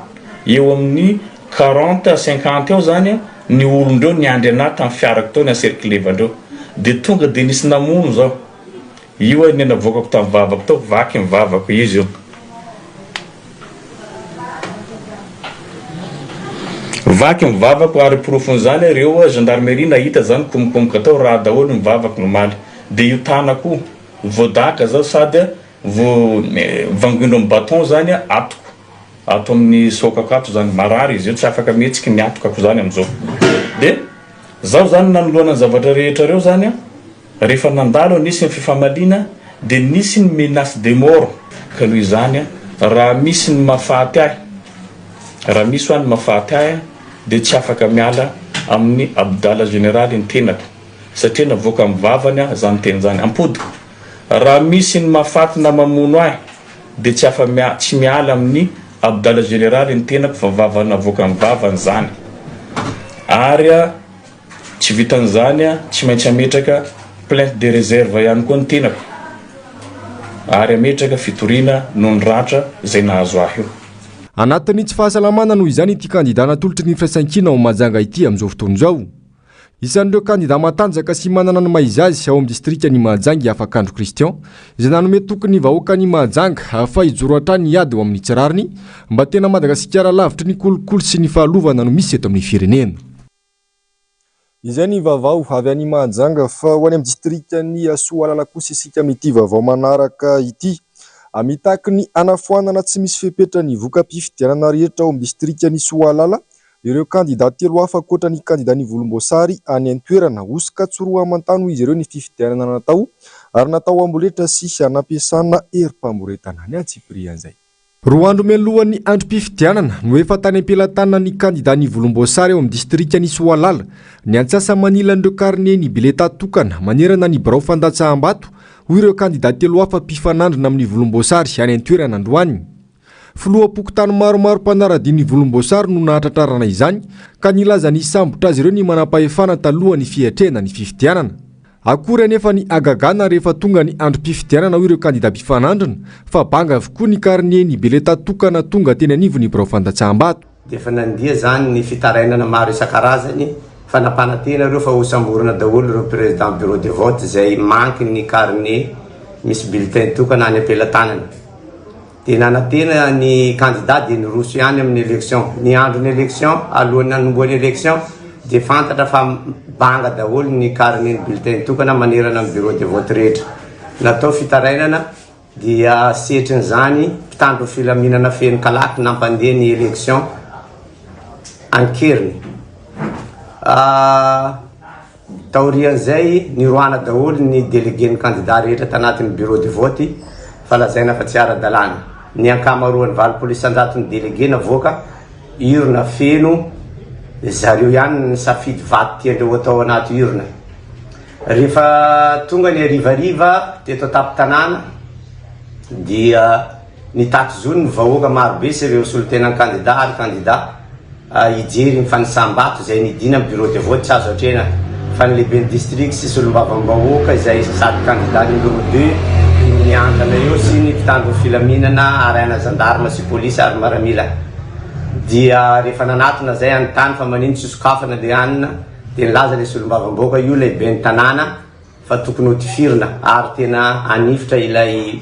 eo amin'ny quarante à cinquante eo zany an. Ny olon-dreo niandry anah tam fiarako tao ni-encercler-vandreo. De tonga de nisy namono zaho. Io ary ny navoakako tam vavako tao, vaky ny vavako, izy io. Vaky ny vavako ary porofon'izany reo gendarmerie nahita zany komokomoka tao, rà daholo ny vavako nomaly. De io tanako io, voadaka zaho sady vo vangoindreo am baton zany atoko. Ato amin'ny saokako ato zany, marary izy io, tsy afaka mihetsiky ny atokako zany amin'izao. De zaho zany nanoloana ny zavatra rehetra reo zany an, rehefa nandalo nisy ny fifamaliana de nisy ny menace de mort, ka noho izany an, raha misy ny mahafaty ahy, raha misy hoa ny mahafaty ahy an, de tsy afaka miala amin'ny Abdala Général ny tenako, satria navoaka amin'ny vavany aho zany teny zany, ampodiko, raha misy ny mahafaty na mamono ahy, dia tsy afa tsy miala amin'ny Abdala Général ny tenako fa vava navoakan'ny vavany zany ary tsy vitan'izany tsy maintsy hametraka plainte de réserve ihany koa ny tenako ary hametraka fitoriana noho ny ratra izay nahazo ahy io. Anatin'ny tsy fahasalamana noho izany ity kandida natolotry ny Firaisankina ao Mahajanga ity amin'izao fotoana izao. Isan'ireo kandida matanjaka sy manana ny maha izy azy ao amin'ny distrikan'i Mahajanga i Afakandro Christian, izay nanome toky ny vahoakan'i Mahajanga fa hijoro hatrany hiady ho amin'ny tsy rariny mba tena Madagasikara lavitry ny kolikoly sy ny fahalovana no misy eto amin'ny firenena. Izay ny vaovao avy any Mahajanga fa ho any amin'ny distrikan'i Soalala kosa isika amin'ity vaovao manaraka ity. Mitaky ny hanafoanana tsy misy fepetra ny voka-pifidianana rehetra ao amin'ny distrikan'i Soalala Ireo kandida telo hafa ankoatra ny kandidan'ny volomboasary any an-toerana, hosoka tsy roa aman-tany hoy izy ireo ny fifidianana natao ary natao amboletra sy nampiasana herim-pamoretana. Ny antsipirian'izay. Roa andro mialohan'ny androm-pifidianana no efa tany am-pelatanan'ny kandidan'ny volomboasary ao amin'ny distrikan'i Soalala ny antsasa-manilan'ireo karne ny biletà tokana manerana ny birao fandatsaham-bato hoy ireo kandida telo hafa mpifanandrina amin'ny volomboasary any an-toerana androany. Filoham-pokontany maromaro mpanara-dia ny volomboasary no nahatratrarana izany ka nilaza ny hisambotra azy ireo ny manampahefana talohan'ny fiatrehana ny fifidianana. Akory anefa ny hagagana rehefa tonga ny androm-pifidianana hoy ireo kandida mpifanandrina fa banga avokoa ny karne ny biletà tokana tonga teny anivon'ny birao fandatsaham-bato. Dia efa nandeha izany ny fitarainana maro isan-karazany. Fa nampanantena ireo fa hosamborina daholo ireo président bureau de vote izay manky ny carnet misy bulletin tokana any am-pelatanany. Dia nanantena ny candidat dia niroso ihany amin'ny élection. Ny andron'ny élection, alohan'ny hanombohan'ny élection dia fantatra fa banga daholo ny carnet ny bulletin tokana manerana ny bureau de vote rehetra. Natao fitarainana Dia setrin'izany, mpitandro ny filaminana feno kalaky nampandeha ny élection an-keriny. Taorian'izay, niroahana daholo ny délégué-n'ny kandida rehetra tanatin'ny bureau de vote fa lazaina fa tsy ara-dalàna. Ny ankamaroan'ny 80% ny délégué navoaka, urne feno, zareo ihany no nisafidy vato tian-dreo atao anaty urne. Rehefa tonga ny harivariva teto an-tampon-tanàna dia nitaky zo ny vahoaka marobe sy ireo solontenan'ny kandida ary kandida hijery ny fanisam-bato izay nidina amin'ny bureau de vote tsy azo atrehina fa ny lehiben'ny district sy solombavambahoaka izay sady kandida numéro deux no niantana eo sy ny mpitandro ny filaminana arahina zandarma sy polisy ary maramila dia rehefa nanatona izay hanontany fa manino tsy sokafana le hanina Dia nilaza ilay solombavambahoaka, io ilay ben'ny tanàna, fa tokony hotifirina ary tena hanifitra ilay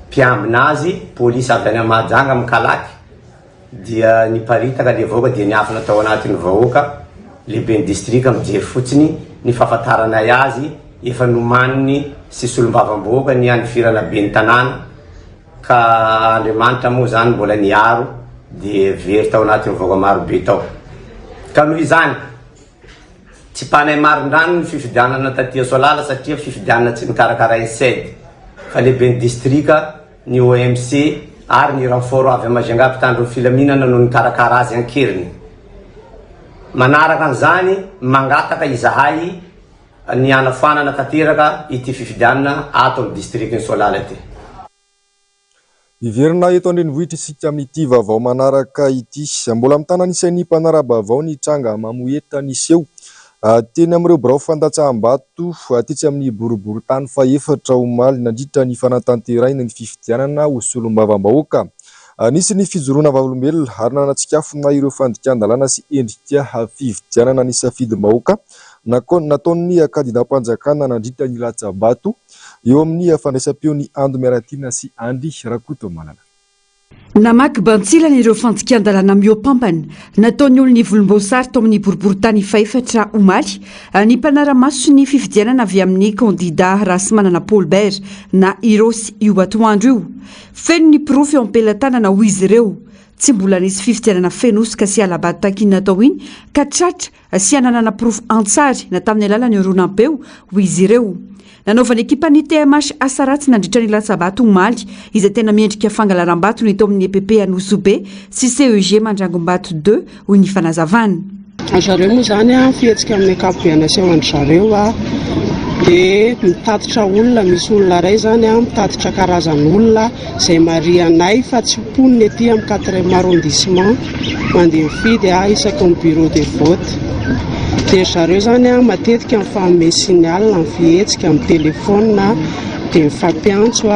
mpiambina azy, polisy avy any Mahajanga amin'ny kalaky, dia niparitaka ilay vahoaka dia niafina tao anatin'ny vahoaka, lehiben'ny distrika mijery fotsiny, ny fahafantaranay azy efa nomaniny sy solombavambahoaka ny hanifirana ben'ny tanàna, ka Andriamanitra moa izany mbola niaro dia very tao anatin'ny vahoaka maro be tao. Ka noho izany, tsy mpanay marindrano ny fifidianana taty Soalala satria fifidianana tsy nokarakarain'ny CED fa lehiben'ny distrika, ny OMC ary ny renfort avy any Majunga mpitandro ny filaminana no nikarakara azy an-keriny. Manaraka an'izany, mangataka izahay ny hanafoanana tanteraka ity fifidianana ato amin'ny distrikan'i Soalala ity. Hiverina eto an-drenivohitra isika amin'ity vaovao manaraka ity. Mbola mitana ny sain'ny mpanara-baovao ny tranga mamohehitra niseho teny amin'ireo birao fandatsaham-bato tetsy amin'ny boriborintany fahefatra omaly nandritra ny fanatanterahina ny fifidianana ho solombavambahoaka. Nisy ny fijoroana vavolombelona ary nanatsikafona ireo fandikan-dalàna sy endrika fividianana ny safidim-bahoaka nataon'ny kandidam-panjakana nandritra ny latsa-bato eo amin'ny fandraisam-peon'i Ando Miaratiana sy Andry Rakotomalala. Namaky bantsilana ireo fandikan-dalàna mihoapampana nataon'ny olon'ny volomboasary tao amin'ny boriborintany fahefatra omaly ny mpanara-maso ny fifidianana avy amin'ny kandida Rahasimanana Paul Bert na Hirosy io atoandro io. Feno ny porofo eo am-pelatanana hoy izy ireo. Tsy mbola nisy fifidianana feno hosoka sy hala-bato tahaka iny natao iny ka tratra sy hananana porofo an-tsary na tamin'ny alalan'ny horonam-peo, hoy izy ireo. Nanaovan'ny ekipan'ny TMH asa ratsy nandritra ny latsa-bato omaly, izay tena miendrika fangalaram-bato ny tao amin'ny EPP Anosibe sy CEG Mandrangombato ii, hoy ny fanazavana. Ry zareo moa izany fihetsika amin'ny ankapobeny asehon-dry zareo dia mitatitra olona, misy olona iray izany mitatitra karazan'olona izay marihanay fa tsy mponina ety amin'ny quatrième arrondissement mandeha mifidy isaky ny bureau de vote. Dia ry zareo izany matetika mifanome signal amin'ny fihetsika, amin'ny téléphone dia mifampiantso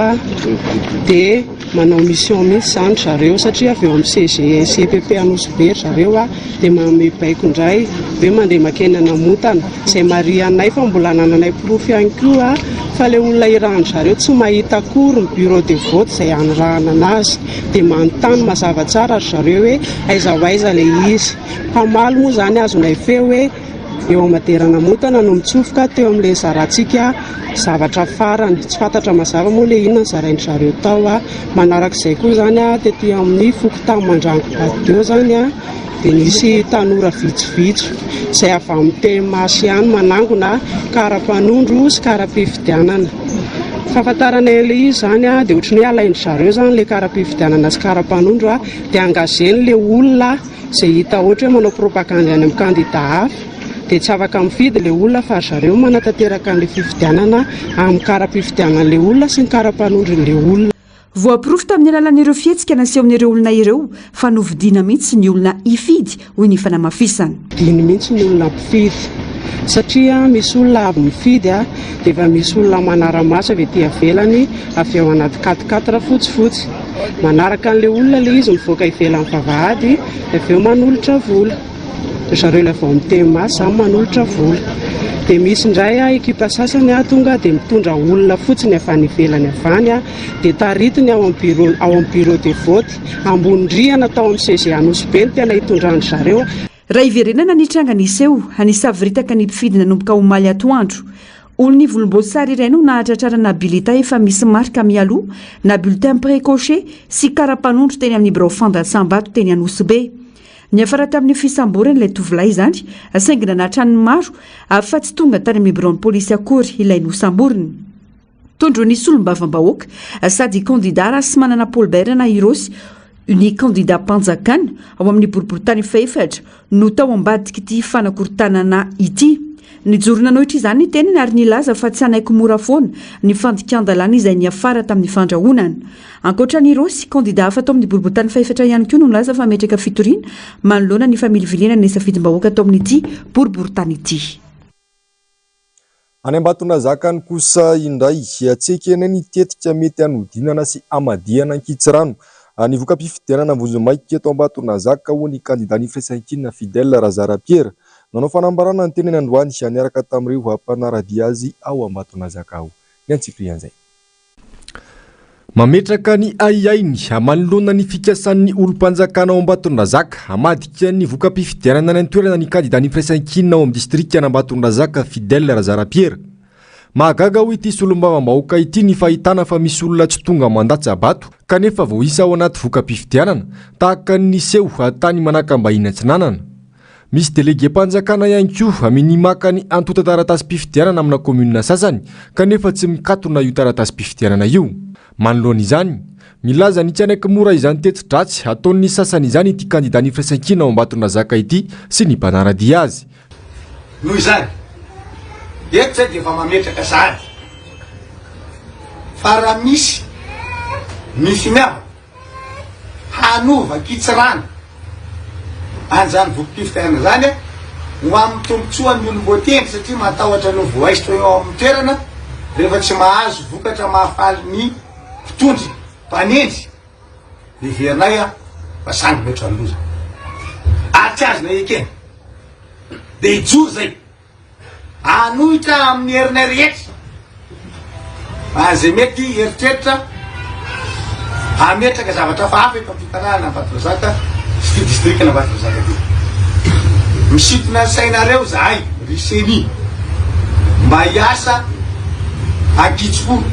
dia manao mission mihitsy izany ry zareo satria avy eo amin'ny CG sy EPP Anosibe ry zareo dia manome baiko indray hoe mandeha makeny Anamotana, izay marihanay fa mbola anananay porofo ihany koa fa ilay olona irahan-dry zareo tsy mahita akory ny bureau de vote izay anirahana anazy, dia manontany mazava tsara ry zareo hoe aiza ho aiza ilay izy. Mpamaly moa izany azonay feo hoe eo Madera Anamotana no mitsofoka teo amin'ilay zarantsika zavatra farany, tsy fantatra mazava moa ilay inona no zarain-dry zareo tao. Manarak'izay koa izany tety amin'ny fokontany Mandrangobadio izany dia nisy tanora vitsivitsy izay avy amin'ny TMH ihany manangona kara-panondro sy kara-pifidianana. Fahafantaranay an'ilay izy izany dia ohatran'ny hoe alain-dry zareo izany ilay kara-pifidianana sy kara-panondro dia engageny ilay olona izay hita ohatra hoe manao propagandy any amin'ny kandida hafa dia tsy afaka mifidy ilay olona fa ry zareo manatanteraka an'ilay fifidianana amin'ny kara-pifidianan'ilay olona sy ny kara-panondron'ilay olona. Voaporofo tamin'ny alalan'ireo fihetsika nasehon'ireo olona ireo fa novidiana mihitsy ny olona hifidy, hoy ny fanamafisana. Vidiany mihitsy ny olona mpifidy satria misy olona avy mifidy dia efa misy olona manara-maso avy ety ivelany avy ao anaty quatre quatre fotsifotsy. Manaraka an'ilay olona ilay izy mivoaka ivelan'ny vavahady dia avy eo manolotra vola. Ry zareo ilay vao miteny maso izany manolotra vola. Dia misy indray ekipa sasany tonga dia mitondra olona fotsiny avy any ivelany avy any dia taritiny ao amin'ny bureau ao amin'ny bureau de vote ambony rihana tao amin'ny CG Anosibe no tena hitondran-dry zareo. Raha hiverenana ny tranga niseho, nisavoritaka ny mpifidy nanomboka omaly atoandro. Olon'ny volomboasary iray no nahatratrarana bileta efa misy marika mialoha na bulletin précoché sy kara-panondro teny amin'ny birao fandatsaham-bato teny Anosibe. Niafara tamin'ny fisamborana ilay tovolahy izany saingy nanatra ny maro fa tsy tonga tany amin'ny biraon'ny polisy akory ilay nosamborina. Tondroin'ny solombavambahoaka sady kandida Rahasimanana Paul Bert na i Rossy ny kandidam-panjakana ao amin'ny boriborintany fahefatra no tao ambadik'ity fanakorontanana ity. Nijoro nanohitra izany ny tenany ary nilaza fa tsy hanaiky mora foana ny fandikan-dalàna izay niafara tamin'ny fandrahonana. Ankoatra an'i Rossy, kandida hafa tao amin'ny boriborintany fahefatra ihany koa no nilaza fa hametraka fitoriana manoloana ny familiviliana ny safidim-bahoaka tao amin'ity boriborintany ity. Any Ambatonazaka any kosa indray, tsy ekena ny tetika mety hanodinana sy hamadihana ankitsirano ny voka-pifidianana vonjimaika eto Ambatonazaka, hoy ny kandidan'ny Firaisankina Fidèle Razarapiera. Nanao fanambarana ny tenany androany niaraka tamin'ireo mpanara-dia azy ao Ambatonazaka ao. Ny antsipirian'izay. Mametraka ny ahiahiny manoloana ny fikasan'ny olom-panjakana ao Ambatondrazaka hamadika ny voka-pifidianana any an-toerana ny kandidan'ny Firaisankina ao amin'ny distrikan'Ambatondrazaka, Fidèle Razarapiera. Mahagaga hoy ity solombavambahoaka ity ny fahitana fa misy olona tsy tonga mandatsa-bato kanefa voaisa ao anaty voka-pifidianana, tahaka ny niseho tany Manakambahiny Atsinanana. Misy delegem-panjakana ihany koa minia maka ny antontan-taratasim-pifidianana amina kaominina sasany kanefa tsy mikatona io taratasim-pifidianana io. Manoloana izany, milaza ny tsy hanaiky mora izany teti-dratsy ataon'ny sasany izany ity kandidan'ny Firaisankina ao Ambatondrazaka ity sy ny mpanara-dia azy. Noho izany, eto izay dia efa mametraka sahady fa raha misy ny finiavana hanova kitsirano an'izany vokim-pifidianana izany ho amin'ny tombontsoan'ny olom-boatendry satria matahotra ny ho voaisotra eo amin'ny toerana rehefa tsy mahazo vokatra mahafaly ny mpitondra, mpanendry, heverinay fa sangy mihoatra ny loza ary tsy azonay ekena dia hijoro izay. Hanohitra amin'ny herinay rehetra izay mety hieritreritra hametraka zavatra hafahafa eto amin'ity tanàna Ambatondrazaka sy ity distrikan'Ambatondrazaka ity. Misintona ny sainareo izahay ry Ceni mba hiasa an-kitsim-po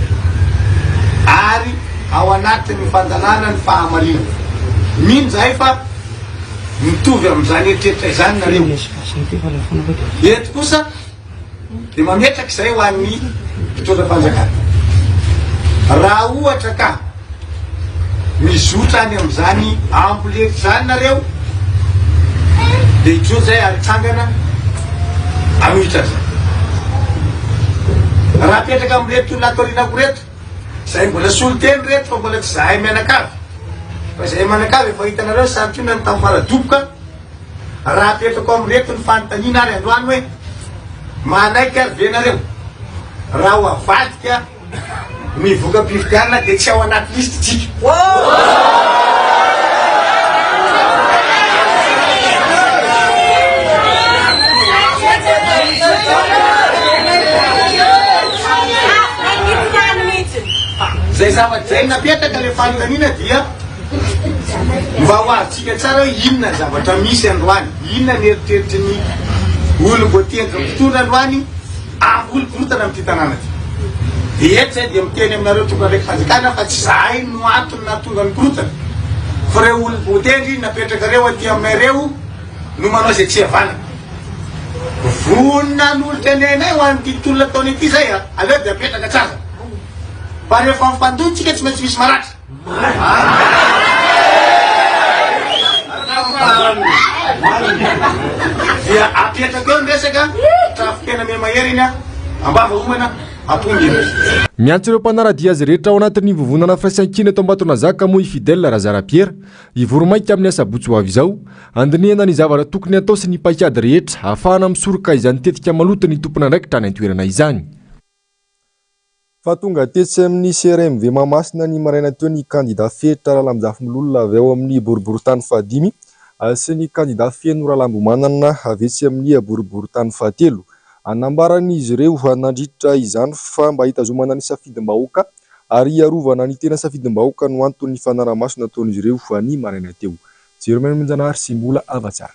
ary ao anatin'ny fandalana ny fahamarinana. Mino izahay fa Mitovy amin'izany eritreritra izany nareo. Eto kosa dia mametraka izay ho an'ny mpitondra fanjakana. Raha ohatra ka mizotra any amin'izany amboletra izany nareo dia hijoro izay ary hitsangana hanohitra an'izany. Raha apetraka amin'ireto olona ato aorianako ireto, izay mbola solontena ireto fa mbola tsy zahay mianakavy, Fa izay manakavy efa hitanareo santionany tamin'ny faradoboka, raha apetrako amin'ireto ny fanontaniana ary androany hoe manaiky ary ve nareo raha ho avadika ny voka-pifidianana dia tsy ao anaty liste tsika? Izay zavatra izay napetraka ilay fanontaniana dia mba ho azontsika tsara hoe inona ny zavatra misy androany, inona ny eritreritry ny olom-boatendry mpitondra androany hamboly korontana amin'ity tanàna ity. Dia eto izay dia miteny aminareo tompon'andraiki-panjakana fa tsy izahay no antony nahatonga ny korontana fa ireo olom-boatendry napetrakareo aty aminay ireo no manao izay tsy hihavanana. Vonona hanolotra ny ainay ho an'ity tolona ataonay ity izay a! Aleo dia apetraka tsara. Fa rehefa mifandona tsika tsy maintsy misy maratra. Dia apetrako eo ny resaka, trafo-kena miha-mahery iny a, ambava homana, aponga iny. Miantso ireo mpanara-dia azy rehetra ao anatin'ny vovonana Firaisankina eto Ambatonazaka moa i Fidèle Razarapiera, hivory maika amin'ny asabotsy ho avy izao, handinihana ny zavatra tokony hatao sy ny paikady rehetra hahafahana misoroka izany tetika maloto ny tompon'andraikitra any an-toerana izany. Fa tonga tetsy amin'ny CRMV Mahamasina ny maraina teo ny kandida Fetra Ralamizafinilolona avy ao amin'ny boriborintany fahadimy. sy ny kandida Feno Ralambomanana avy etsy amin'ny boriborintany fahatelo. Nambaran'izy ireo nandritra izany fa mba hitazomana ny safidim-bahoaka ary hiarovana ny tena safidim-bahoaka no anton'ny fanarahamaso nataon'izy ireo ny maraina teo. Jerome Monjanahary sy Mbola Havatsara.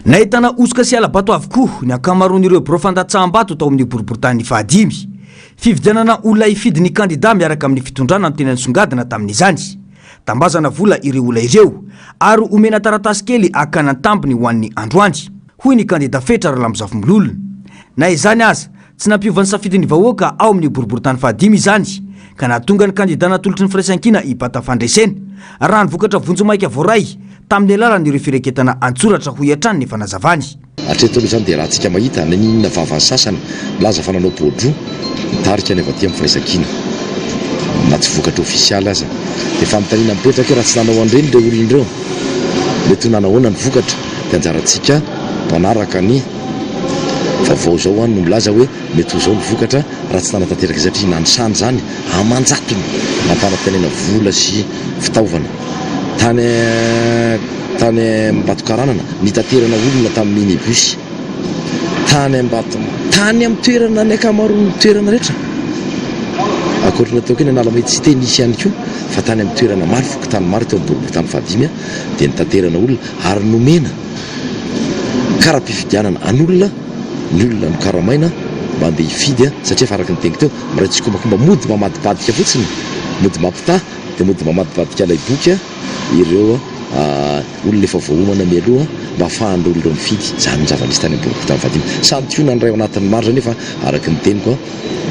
Nahitana hosoka sy hala-bato avokoa ny ankamaroan'ireo birao fandatsaham-bato tao amin'ny boriborintany fahadimy. Fividianana olona hifidy ny kandida miaraka amin'ny fitondrana no tena nisongadina tamin'izany. Tambazana vola ireo olona ireo ary omena taratasy kely hakana ny tambiny ho an'ny androany, hoy ny kandida Fetra Ralambozafimbololona. Na izany aza, Tsy nampiova ny safidin'ny vahoaka ao amin'ny boriborintany fahadimy izany ka nahatonga ny kandida natolotry ny Firaisankina hibata fandresena, raha ny vokatra vonjimaika voaray tamin'ny alalan'ireo firaketana an-tsoratra, hoy hatrany ny fanazavany. Hatreto aloha izany dia raha tsika mahita na n'inona vavan'ny sasany milaza fa nanao poa-droa nitarika ny avy aty amin'ny Firaisankina na tsy vokatra ofisialy aza dia fanontaniana mipetraka hoe raha tsy nanao an'ireny ireo olona ireo mety ho nanahoana ny vokatra dia anjarantsika manaraka ny Vaovao izao an no milaza hoe mety ho izao ny vokatra raha tsy nanatanteraka izay satria nanisany izany aman-jatony nampanantenaina vola sy fitaovana tany tany Ambatokaranana nitaterana olona tamin'ny minibus tany Ambato tany amin'ny toerana ny ankamaroan'ny toerana rehetra ankoatry ny ataoko hoe ny Analamahitsy cité nisy ihany koa fa tany amin'ny toerana maro fokontany maro teo amin'ny boriborintany fahadimy dia nitaterana olona ary nomena kara-pifidianana an'olona, ny olona nokaramaina mba handeha hifidy satria efa araka ny teniko teo, miray tsikombakomba mody mamadibadika fotsiny, mody mampitaha dia mody mamadibadika ilay boky ireo olona efa voaomana mialoha mba hahafahan'ireo olona ireo mifidy. Izany no zava-nisy tany amin'ny boriborintany fahadimy. Santionany iray ao anatin'ny maro izay nefa araka ny teniko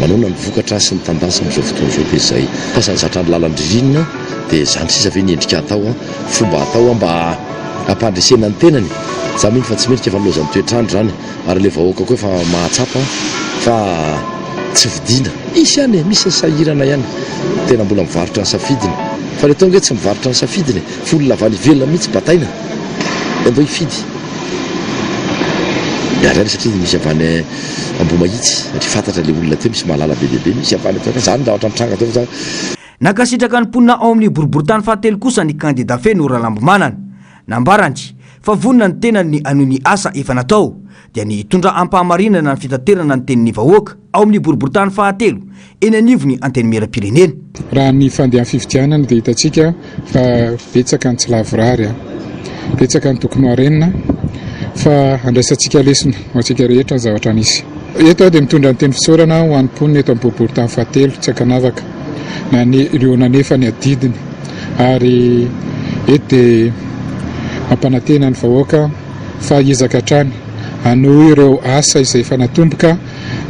manaona ny vokatra sy ny tendance amin'izao fotoana izao dia izay. Sasany zatra ny lalan-dririnina dia izany sisa ve ny endrika atao, fomba atao mba Hampandresena ny tenany, za mino fa tsy mendrika fa lozan'ny toetr'andro izany ary ilay vahoaka koa efa mahatsapa fa tsy vidiana, misy ihany e, misy ny sahirana ihany tena mbola mivarotra ny safidiny fa ilay atao ange tsy mivarotra ny safidiny e, fa olona avy any ivelany mihitsy bataina dia andao hifidy, miary ihany satria misy avy any Ambohimahitsy satria fantatra ilay olona teo misy mahalala be dia be, misy avy any izany ny zavatra mitranga teo fa. Nankasitraka ny mponina ao amin'ny boriborintany fahatelo kosa ny kandida Feno Ralambomanana. Nambarany fa vonona ny tenany ny hanohy ny asa efa natao, dia ny hitondra ampahamarinana ny fitaterana ny tenin'ny vahoaka ao amin'ny boriborintany fahatelo eny anivon'ny Antenimierampirenena. Raha ny fandehan'ny fifidianana dia hitantsika fa betsaka ny tsy lavorary, betsaka ny tokony ho harenina fa andraisantsika lesona ho antsika rehetra ny zavatra nisy. Eto aho dia mitondra ny teny fisaorana ho an'ny mponina eto amin'ny boriborintany fahatelo tsy ankanavaka. na ny ireo nanefa ny adidiny ary eto dia mampanantena ny vahoaka fa hiezaka hatrany hanohy ireo asa izay efa natomboka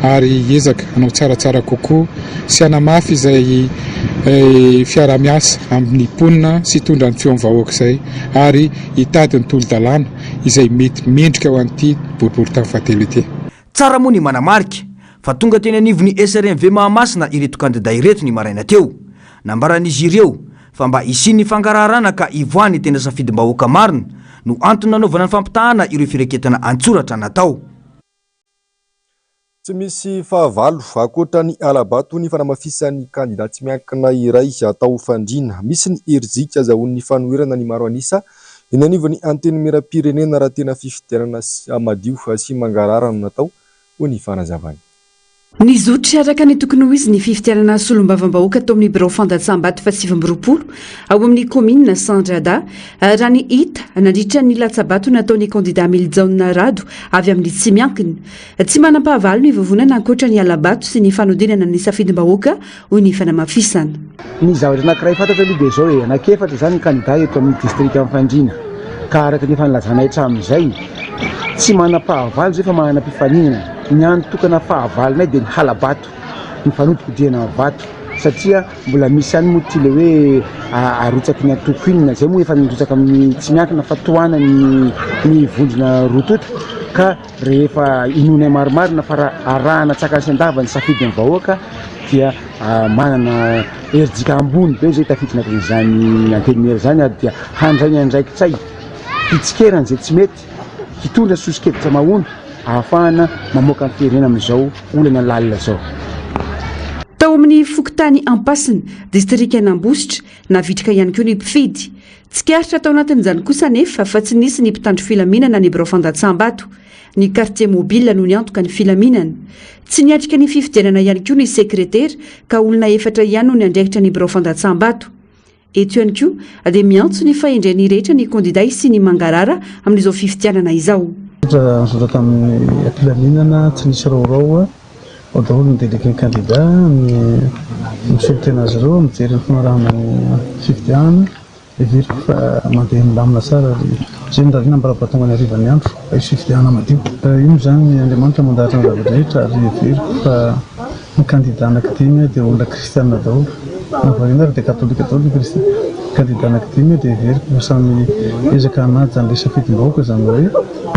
ary hiezaka hanao tsaratsara kokoa sy hanamafy izay fiaraha-miasa amin'ny mponina sy hitondra ny feon'ny vahoaka izay ary hitady ny tolo-dalàna izay mety mendrika ho an'ity boriborintany fahatelo ity. Tsara moa ny manamarika fa tonga teny anivon'ny SRMV Mahamasina ireto kandida ireto ny maraina teo. Nambaran'izy ireo fa mba hisian'ny fangaraharana ka hivoahan'ny tena safidim-bahoaka marina no antony nanaovana ny fampitahana ireo firaketana an-tsoratra natao. Tsy misy fahavalo ankoatra ny hala-bato ny fanamafisan'ny kandida tsy miankina iray atao fandriana. Misy ny herijika azahoan'ny fanoherana ny maro an'isa Eny anivon'ny Antenimierampirenena raha tena fifidianana madio sy mangarahara no natao, hoy ny fanazavany. Nizotra araka ny tokony ho izy ny fifidianana solombavambahoaka tao amin'ny birao fandatsaham-bato faha-29 ao amin'ny kaominina Sandrada, raha ny hita nandritra ny latsa-bato nataon'ny kandida Milijaona Rado avy amin'ny tsy miankina. Tsy manam-pahavalo ny vovonana ankoatra ny hala-bato sy ny fanodinana ny safidim-bahoaka hoy ny fanamafisana. Ny zavatra anankiray fantatra aloha dia izao e, anankiefatra izany ny kandida eto amin'ny distrikan'i Fandriana ka araka ny efa nilazanay hatramin'izay, tsy manam-pahavalo izay fa manana mpifaninana. Ny hany tokana fahavalonay dia ny hala-bato, ny fanodikodihana vato satria mbola misy ihany moa ity ilay hoe arotsaky ny antoko inona, izay moa efa nirotsaka amin'ny tsy miankina fa tohanan'ny ny vondrona roa tonta ka Rehefa inoanay marimarina fa raha arahana an-tsakany sy an-davany ny safidin'ny vahoaka dia manana herijika ambony be izay tafiditra anatin'izany antenimiera izany ary dia handray ny andraikitray hitsikerana izay tsy mety, hitondra soso-kevitra mahomby ahafahana mamoaka ny firenena amin'izao olana lalina izao. Tao. amin'ny fokontany Ampasina, distrikan'Ambositra, navitrika ihany koa ny mpifidy. Tsikaritra tao anatin'izany kosa anefa fa tsy nisy ny mpitandro filaminana ny birao fandatsaham-bato. Ny quartier mobile no niantoka ny filaminana. Tsy niatrika ny fifidianana ihany koa ny sekretera ka olona efatra ihany no niandraikitra ny birao fandatsaham-bato. Eto ihany koa dia miantso ny fahendren'ny rehetra ny kandida hisian'ny mangarahara amin'izao fifidianana izao. Rehetra nizotra tamin'ny am-pilaminana, tsy nisy raorao, ao daholo ny délégué kandida, ny misolo tena azy ireo, mijery ny fanarahana ny fifidianana. Heveriko fa mandeha milamina tsara ary izay no rarina mba raha tonga ny hariva ny andro fa hisy fifidianana madio. Io moa izany Andriamanitra mandahatra ny zava-drehetra ary heveriko fa ny kandida anankidimy dia olona kristiana daholo. Na variana ary dia katolika daholo ny kristiana. Ny kandida anankidimy dia heveriko fa samy miezaka hanaja an'ilay safidim-bahoaka izany hoe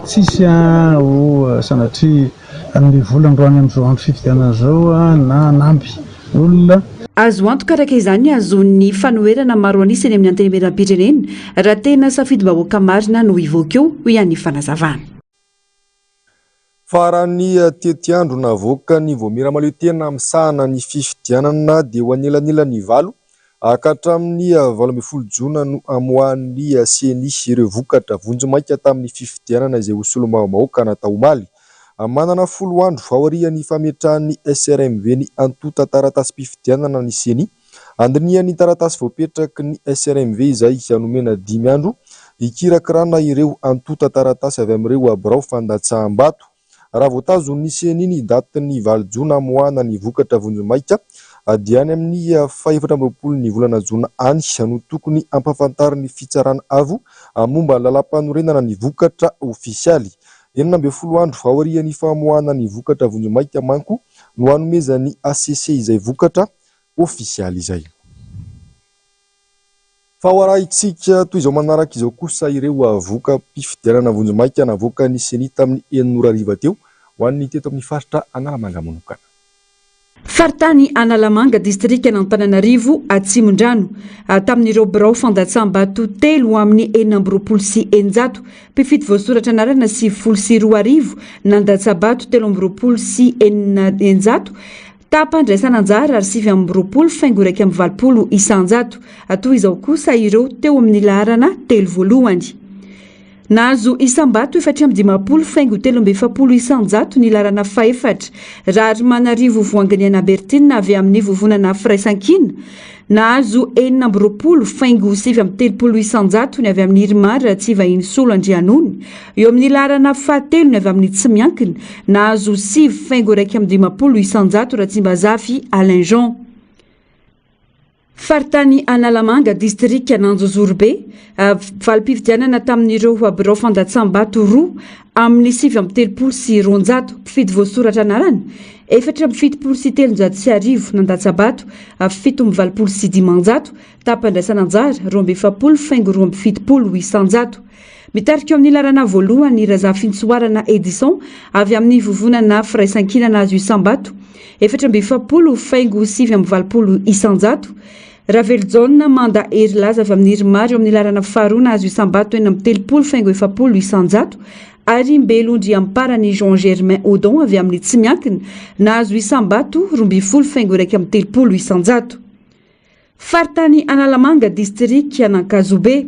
tsisy ho sanatria Hanome vola androany amin'izao andro fifidianana izao na hanampy olona. Azo antoka araka izany ny hahazoan'ny fanoherana maro an'isa eny amin'ny Antenimierampirenena raha tena safidim-bahoaka marina no hivoaka eo, hoy ihany ny fanazavana. Fa raha ny tetiandro navoakan'ny Vaomiera Mahaleotena misahana ny fifidianana dia ho anelanelan'ny valo ka hatramin'ny 18 jona no hamoahan'ny Ceni ireo vokatra vonjimaika tamin'ny fifidianana izay ho solombavambahoaka natao omaly. Manana folo andro aorian'ny fametrahan'ny SRMV ny antontan-taratasim-pifidianana ny Ceni. Handiniha ny taratasy voapetraky ny SRMV izay nomena dimy andro hikirakirana ireo antontan-taratasy avy amin'ireo birao fandatsaham-bato. Raha voatazon'ny Ceni ny datin'ny valo jona hamoahana ny vokatra vonjimaika dia any amin'ny fahefatra 24 ny volana jona any no tokony hampahafantarin'ny Fitsarana Avo momba ny lalàmpanorenana ny vokatra ofisialy. 16 andro aorian'ny famoahana ny vokatra vonjimaika manko no hanomezan'ny hcc izay vokatra ofisialy izay. Fa ho arahintsika toy izao manaraka izao kosa ireo voka-pifidianana vonjimaika navoakan'ny Ceni tamin'ny enina ora hariva teo ho an'ny teto amin'ny faritra Analamanga manokana. Faritany Analamanga, distrikan'Antananarivo Atsimondrano. Tamin'ireo birao fandatsaham-bato telo amin'ny 626 mpifidy voasoratra anarana 2090, nandatsa-bato 623, Taham-pandraisana anjara ary 29 faingo 81%. Toy izao kosa ireo teo amin'ny laharana telo voalohany. Nahazo isam-bato 54 faingo 43% ny laharana fahefatra, Raharimanarivo Voanginiaina Berthine avy amin'ny Vovonana Firaisankina. Nahazo 26 faingo 39% ny avy amin'ny Irmar Tsivahinisolo Andrianony. Eo amin'ny laharana fahatelo ny avy amin'ny tsy miankina, nahazo sivy faingo 51% Ratsimbazafy Alain Jean. Faritany Analamanga, distrikan'Anjozorobe, valim-pifidianana tamin'ireo birao fandatsaham-bato roa amin'ny 239 mpifidy voasoratra anarana, 1374 nandatsa-bato, 587 taham-pandraisana anjara, 42 faingo 72 isanjato. Mitarika eo amin'ny laharana voalohany i Razafintsoarana Edison avy amin'ny vovonana Firaisankina nahazo isam-bato 44 faingo 89 isanjato. Ravelojaona Manda Herilaza avy amin'ny Irmar eo amin'ny laharana faharoa nahazo isam-bato 36 faingo 40 isanjato ary Mbelondriamparany Jean Germain Odon avy amin'ny tsy miankina nahazo isam-bato 12 faingo 31 isanjato. Faritany Analamanga, distrikan'Ankazobe.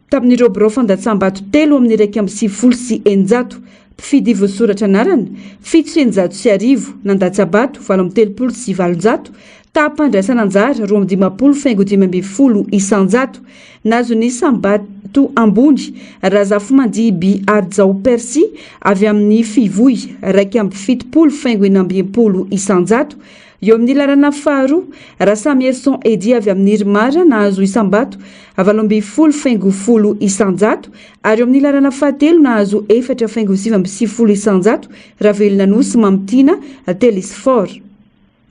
Tamin'ireo birao fandatsaham-bato telo amin'ny 691 mpifidy voasoratra anarana, 1607 nandatsa-bato, 838, taham-pandraisana anjara 52 faingo 15 isanjato. Nahazo ny isam-bato ambony Razafimandiby Harijao Percy avy amin'ny Fivoy, 71 faingo 66 isanjato. Eo amin'ny laharana faharoa, Rasamierson Eddy avy amin'ny Irmar nahazo isam-bato 18 faingo folo isanjato ary eo amin'ny laharana fahatelo nahazo efatra faingo 99 isanjato Ravelonanosy Mamitiana Telesphore.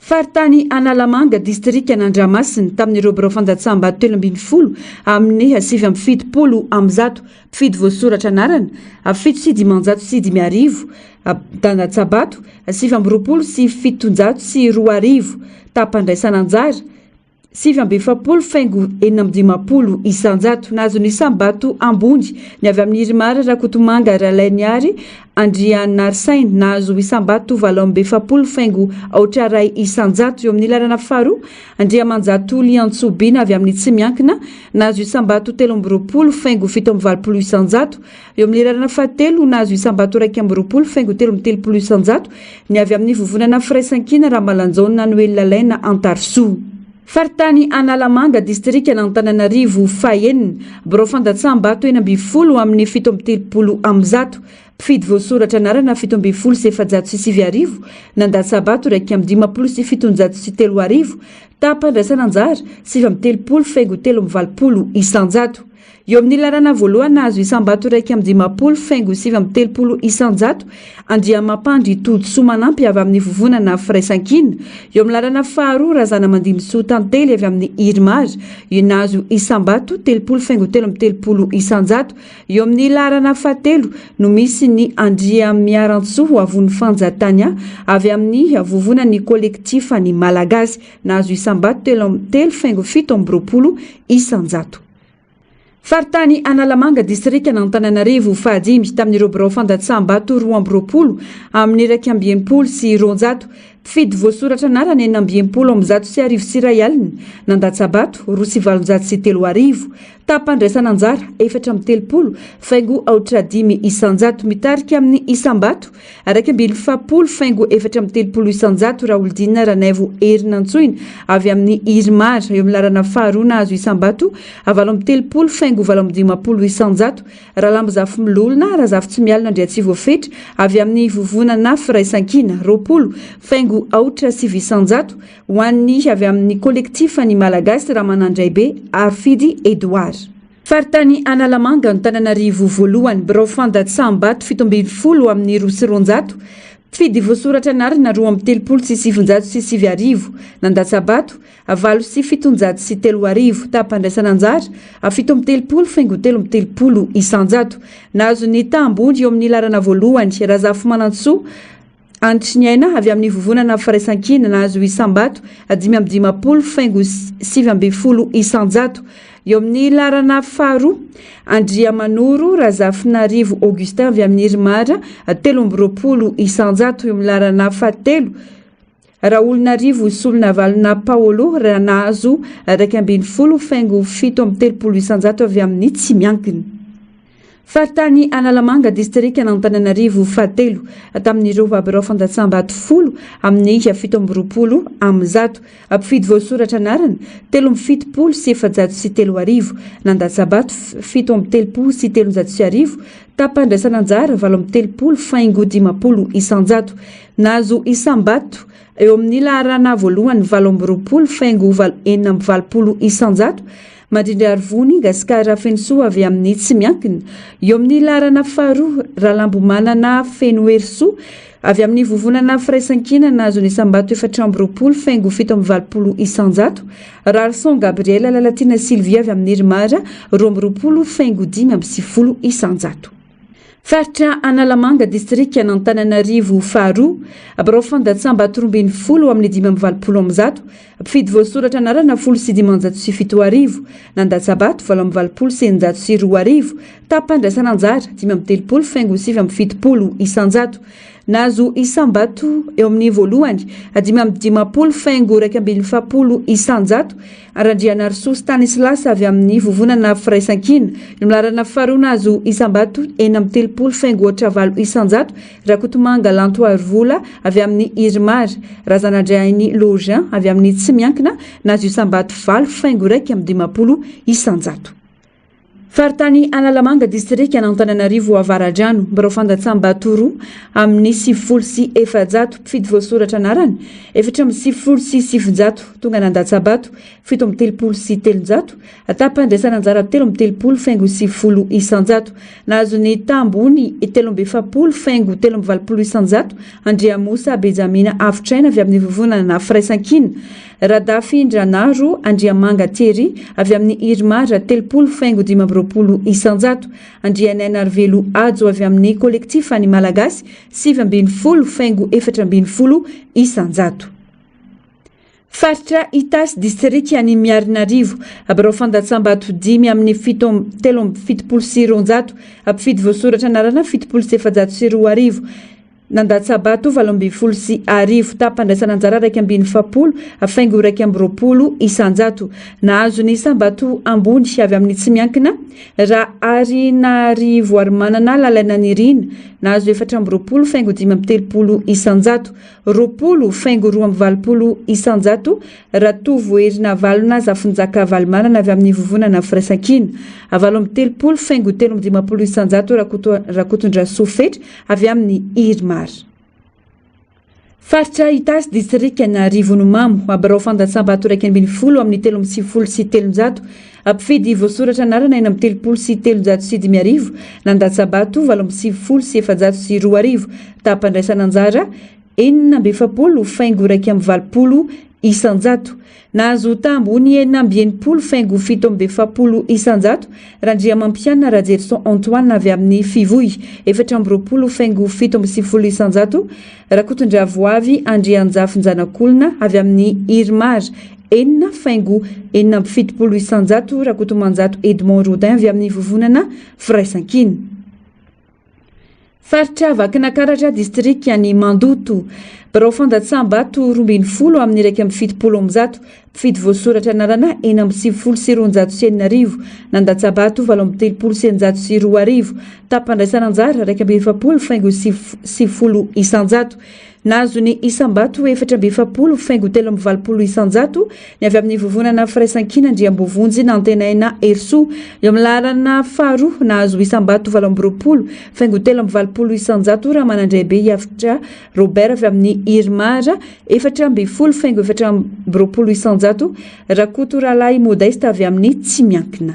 Faritany Analamanga, distrikan'Andramasina, tamin'ireo birao fandatsaham-bato 13 amin'ny 179 mpifidy voasoratra anarana, 507 mpandatsa-bato, 729 taham-pandraisana anjara. 49 faingo 56 isanjato. Nahazo ny isam-bato ambony ny avy amin'ny Irmar Rakotomanga Ralainiary Andrianarisaina, nahazo isam-bato 48 faingo aotra iray isanjato. Eo amin'ny laharana faharoa, Andriamanjato Liantsoa Bina avy amin'ny tsy miankina, nahazo isam-bato 23 faingo 87 isanjato. Eo amin'ny laharana fahatelo, nahazo isam-bato 21 faingo 33 isanjato ny avy amin'ny Vovonana Firaisankina Ramalanjaona Noely Lalaina Antarisoa. Faritany Analamanga, distrikan'Antananarivo fahenina, birao fandatsaham-bato 16 amin'ny 137. Mpifidy voasoratra anarana 1417 , nandatsa-bato 751 300, taham-pandraisana anjara 39 faingo 83 isanjato. Eo amin'ny laharana voalohany nahazo isam-bato 51 faingo 39 isanjato, Andriamampandry Todisoa Manampy avy amin'ny Vovonana Firaisankina. Eo amin'ny laharana faharoa, Razanamandimbisoa Tantely avy amin'ny Irmar, nahazo isam-bato 30 faingo 33 isanjato. Eo amin'ny laharana fahatelo no misy ny Andriamiarantsoa Avonifanja Tania avy amin'ny Vovonan'ny Kolektifan'ny Malagasy, nahazo isam-bato telo telo faingo 27 isanjato. Faritany Analamanga, distrikan'Antananarivo fahadimy, tamin'ireo birao fandatsaham-bato 22 amin'ny 261. Mpifidy voasoratra anarana 1166 160, nandatsa-bato 3802. Taham-pandraisana anjara 34 faingo aotra dimy isanjato. Mitarika amin'ny isam-bato 41 faingo 34 isanjato Raholdina Ranaivo Herinantsoina avy amin'ny Irmar. Eo amin'ny laharana faharoa nahazo isam-bato 38 faingo 58 isanjato Ralambo Zafimilolona Razafitsimialona Andriatsivoafetra avy amin'ny Vovonana Firaisankina 20 faingo aotra sivy isanjato ho an'ny avy amin'ny Kolektifa ny Malagasy Ramanandraibe Harifidy Edouard. Faritany Analamanga, Antananarivo voalohany, birao fandatsaham-bato 17 amin'ny 202, mpifidy voasoratra anarana 932 09, nandatsa-bato 3708, taham-pandraisana anjara 37 faingo 33 isanjato. Nahazo ny taha ambony eo amin'ny laharana voalohany Razafimanantsoa Antriniaina avy amin'ny Vovonana Firaisankina, nahazo isam-bato 55 faingo 19 isanjato. Eo amin'ny laharana faharoa, Andriamanoro Razafinarivo Augustin avy amin'ny Irmar, 23 isanjato. Eo amin'ny laharana fahatelo, Raolonarivo Solonavalona Paolo raha nahazo 11 faingo 37 isanjato avy amin'ny tsy miankina. Faritany Analamanga, distrikan'Antananarivo fahatelo, tamin'ireo birao fandatsaham-bato folo amin'ny 127. Mpifidy voasoratra anarana, 473 33, nandatsa-bato 337 37, taham-pandraisana anjara 38 faingo 50 isanjato. Nahazo isam-bato eo amin'ny laharana voalohany 28 faingo 86 isanjato Mandrindrarivony Gascar Fenosoa avy amin'ny tsy miankina. Eo amin'ny laharana faharoa, Ralambomanana Fenoherisoa avy amin'ny Vovonana Firaisankina nahazo ny isam-bato 24 faingo 87 isanjato. Rarison Gabriel Lalatiana Sylvie avy amin'ny Irmar 22 faingo 95 isanjato. Faritra Analamanga, distrikan'Antananarivo faharoa, birao fandatsaham-bato 12 amin'ny 185, mpifidy voasoratra anarana 75 1007, nandatsa-bato 688 02, taham-pandraisana anjara 35 faingo 79 isanjato. Nahazo isam-bato eo amin'ny voalohany 55 faingo 41 isanjato Randrianarisoa Stanislas avy amin'ny Vovonana Firaisankina. Ny laharana faharoa nahazo isam-bato 36 faingo ohatra valo isanjato, Rakotomanga Lantoarivola avy amin'ny Irmar. Razanadrainy Login avy amin'ny Tsy miankina nahazo isam-bato valo faingo 51 isanjato. Faritany Analamanga, distrikan'Antananarivo Avaradrano, birao fandatsaham-bato roa amin'ny 490 mpifidy voasoratra anarana, 994 tonga nandatsa-bato, 337, taham-pandraisana anjara 33 faingo 90 isanjato. Nahazo ny taha ambony 43 faingo 83 isanjato Andriamosa Benjamina Avotraina avy amin'ny Vovonana Firaisankina. Radafindranaro Andriamanga Thierry avy amin'ny Irmar 30 faingo 25 isanjato. Andrianainarivelo Hajo avy amin'ny Kolektifa ny Malagasy 19 faingo 14 isanjato. Faritra Itasy, distrikan'i Miarinarivo, birao fandatsam-bato dimy amin'ny fito 273, mpifidy voasoratra anarana 2470. Nandatsa-bato 1018, taham-pandraisana anjara 41 faingo 21%. Nahazo ny isam-bato ambony avy amin'ny tsy miankina, Raharinarivoarimanana Lalaina Nirina, nahazo 24 faingo 35 isanjato. 20 faingo 82 isanjato, Ratovoherinavalona Zafinjaka Valomanana avy amin'ny Vovonana Firaisankina. 38 faingo 53 isanjato, Rakoto Rakotondrasoa Fetra avy amin'ny Irmar. Faritra Itasy, distrikan'Arivonimamo, birao fandatsam-bato 11 amin'ny 393, mpifidy voasoratra anarana 336 nandatsa-bato 2490, taham-pandraisana anjara 46 faingo 81 isanjato. Nahazo taha ambony 66 faingo 47 isanjato Randriamampianina Rajerison Antoine avy amin'ny Fivoy, 24 faingo 97 isanjato Rakotondravoavy Andrianjafinjanakolona avy amin'ny Irmar, 6 faingo 76 isanjato Rakotomanjato Edmond Rodin avy amin'ny Vovonana Firaisankina. Faritra Vakinakaratra, distrikan'i Mandoto. Birao fandatsaham-bato 12 amin'ny 171, mpifidy voasoratra anarana 296 nandatsa-bato 638 taham-pandraisana anjara 41 faingo 90 isanjato. Nahazo ny isam-bato 44 faingo 83 isanjato ny avy amin'ny Vovonana Firaisankina Andriambovonjy Nantenaina Herisoa. Eo amin'ny laharana faharoa, nahazo isam-bato 28 faingo 83 isanjato Ramanandraibe Iavitra Robert avy amin'ny Irmar, 14 faingo 24 isanjato Rakotorahalahy Modeste avy amin'ny Tsy miankina.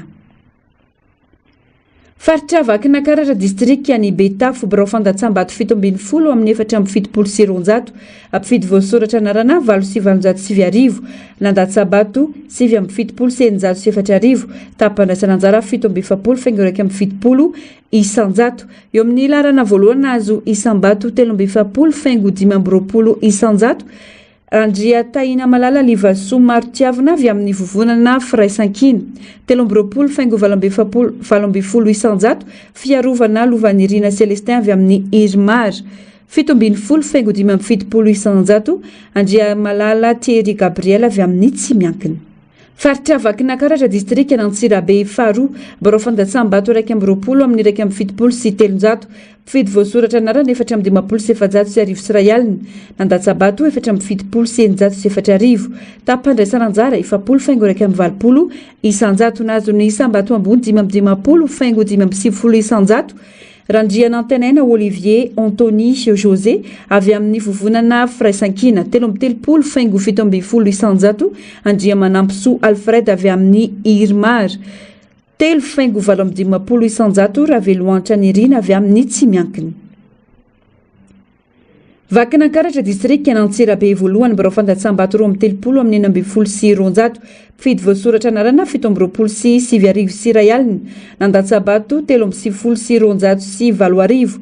Faritra Vakinakaratra, distrikan'i Betafo, birao fandatsam-bato 17 amin'ny 274, mpifidy voasoratra anarana 808, nandatsa-bato 679 04, taham-pandraisana anjara 47 faingo 71 isanjato. Eo amin'ny laharana voalohany nahazo isam-bato 43 faingo 25 isanjato, Randriatahinamalala Livasoa Marotiavina avy amin'ny Vovonana Firaisankina. 23 faingo 48 18 isanjato, Fiarovana Lovanirina Celestin avy amin'ny Irmar. 17 faingo 75 isanjato, Andriamalala Thierry Gabriel avy amin'ny Tsy miankina. Faritra Vakinakaratra, distrikan'Antsirabe faharoa, birao fandatsaham-bato 21 amin'ny 371, mpifidy voasoratra anarana 1454 nandatsa-bato 674 , taham-pandraisana anjara 40 faingo 81 isanjato, nahazo ny isam-bato ambony 55 faingo 95 isanjato, Randrianantenaina Olivier Anthony José avy amin'ny Vovonana Firaisankina, 33 faingo 17 isanjato, Andriamanampisoa Alfred avy amin'ny Irmar, 3 faingo 58 isanjato, Ravelohanitra Nirina avy amin'ny Tsy miankina. Vakinankaratra, distrikan'Antsirabe voalohany, birao fandatsaham-bato 32 amin'ny 216, mpifidy voasoratra anarana 227 9, nandatsa-bato 293 08,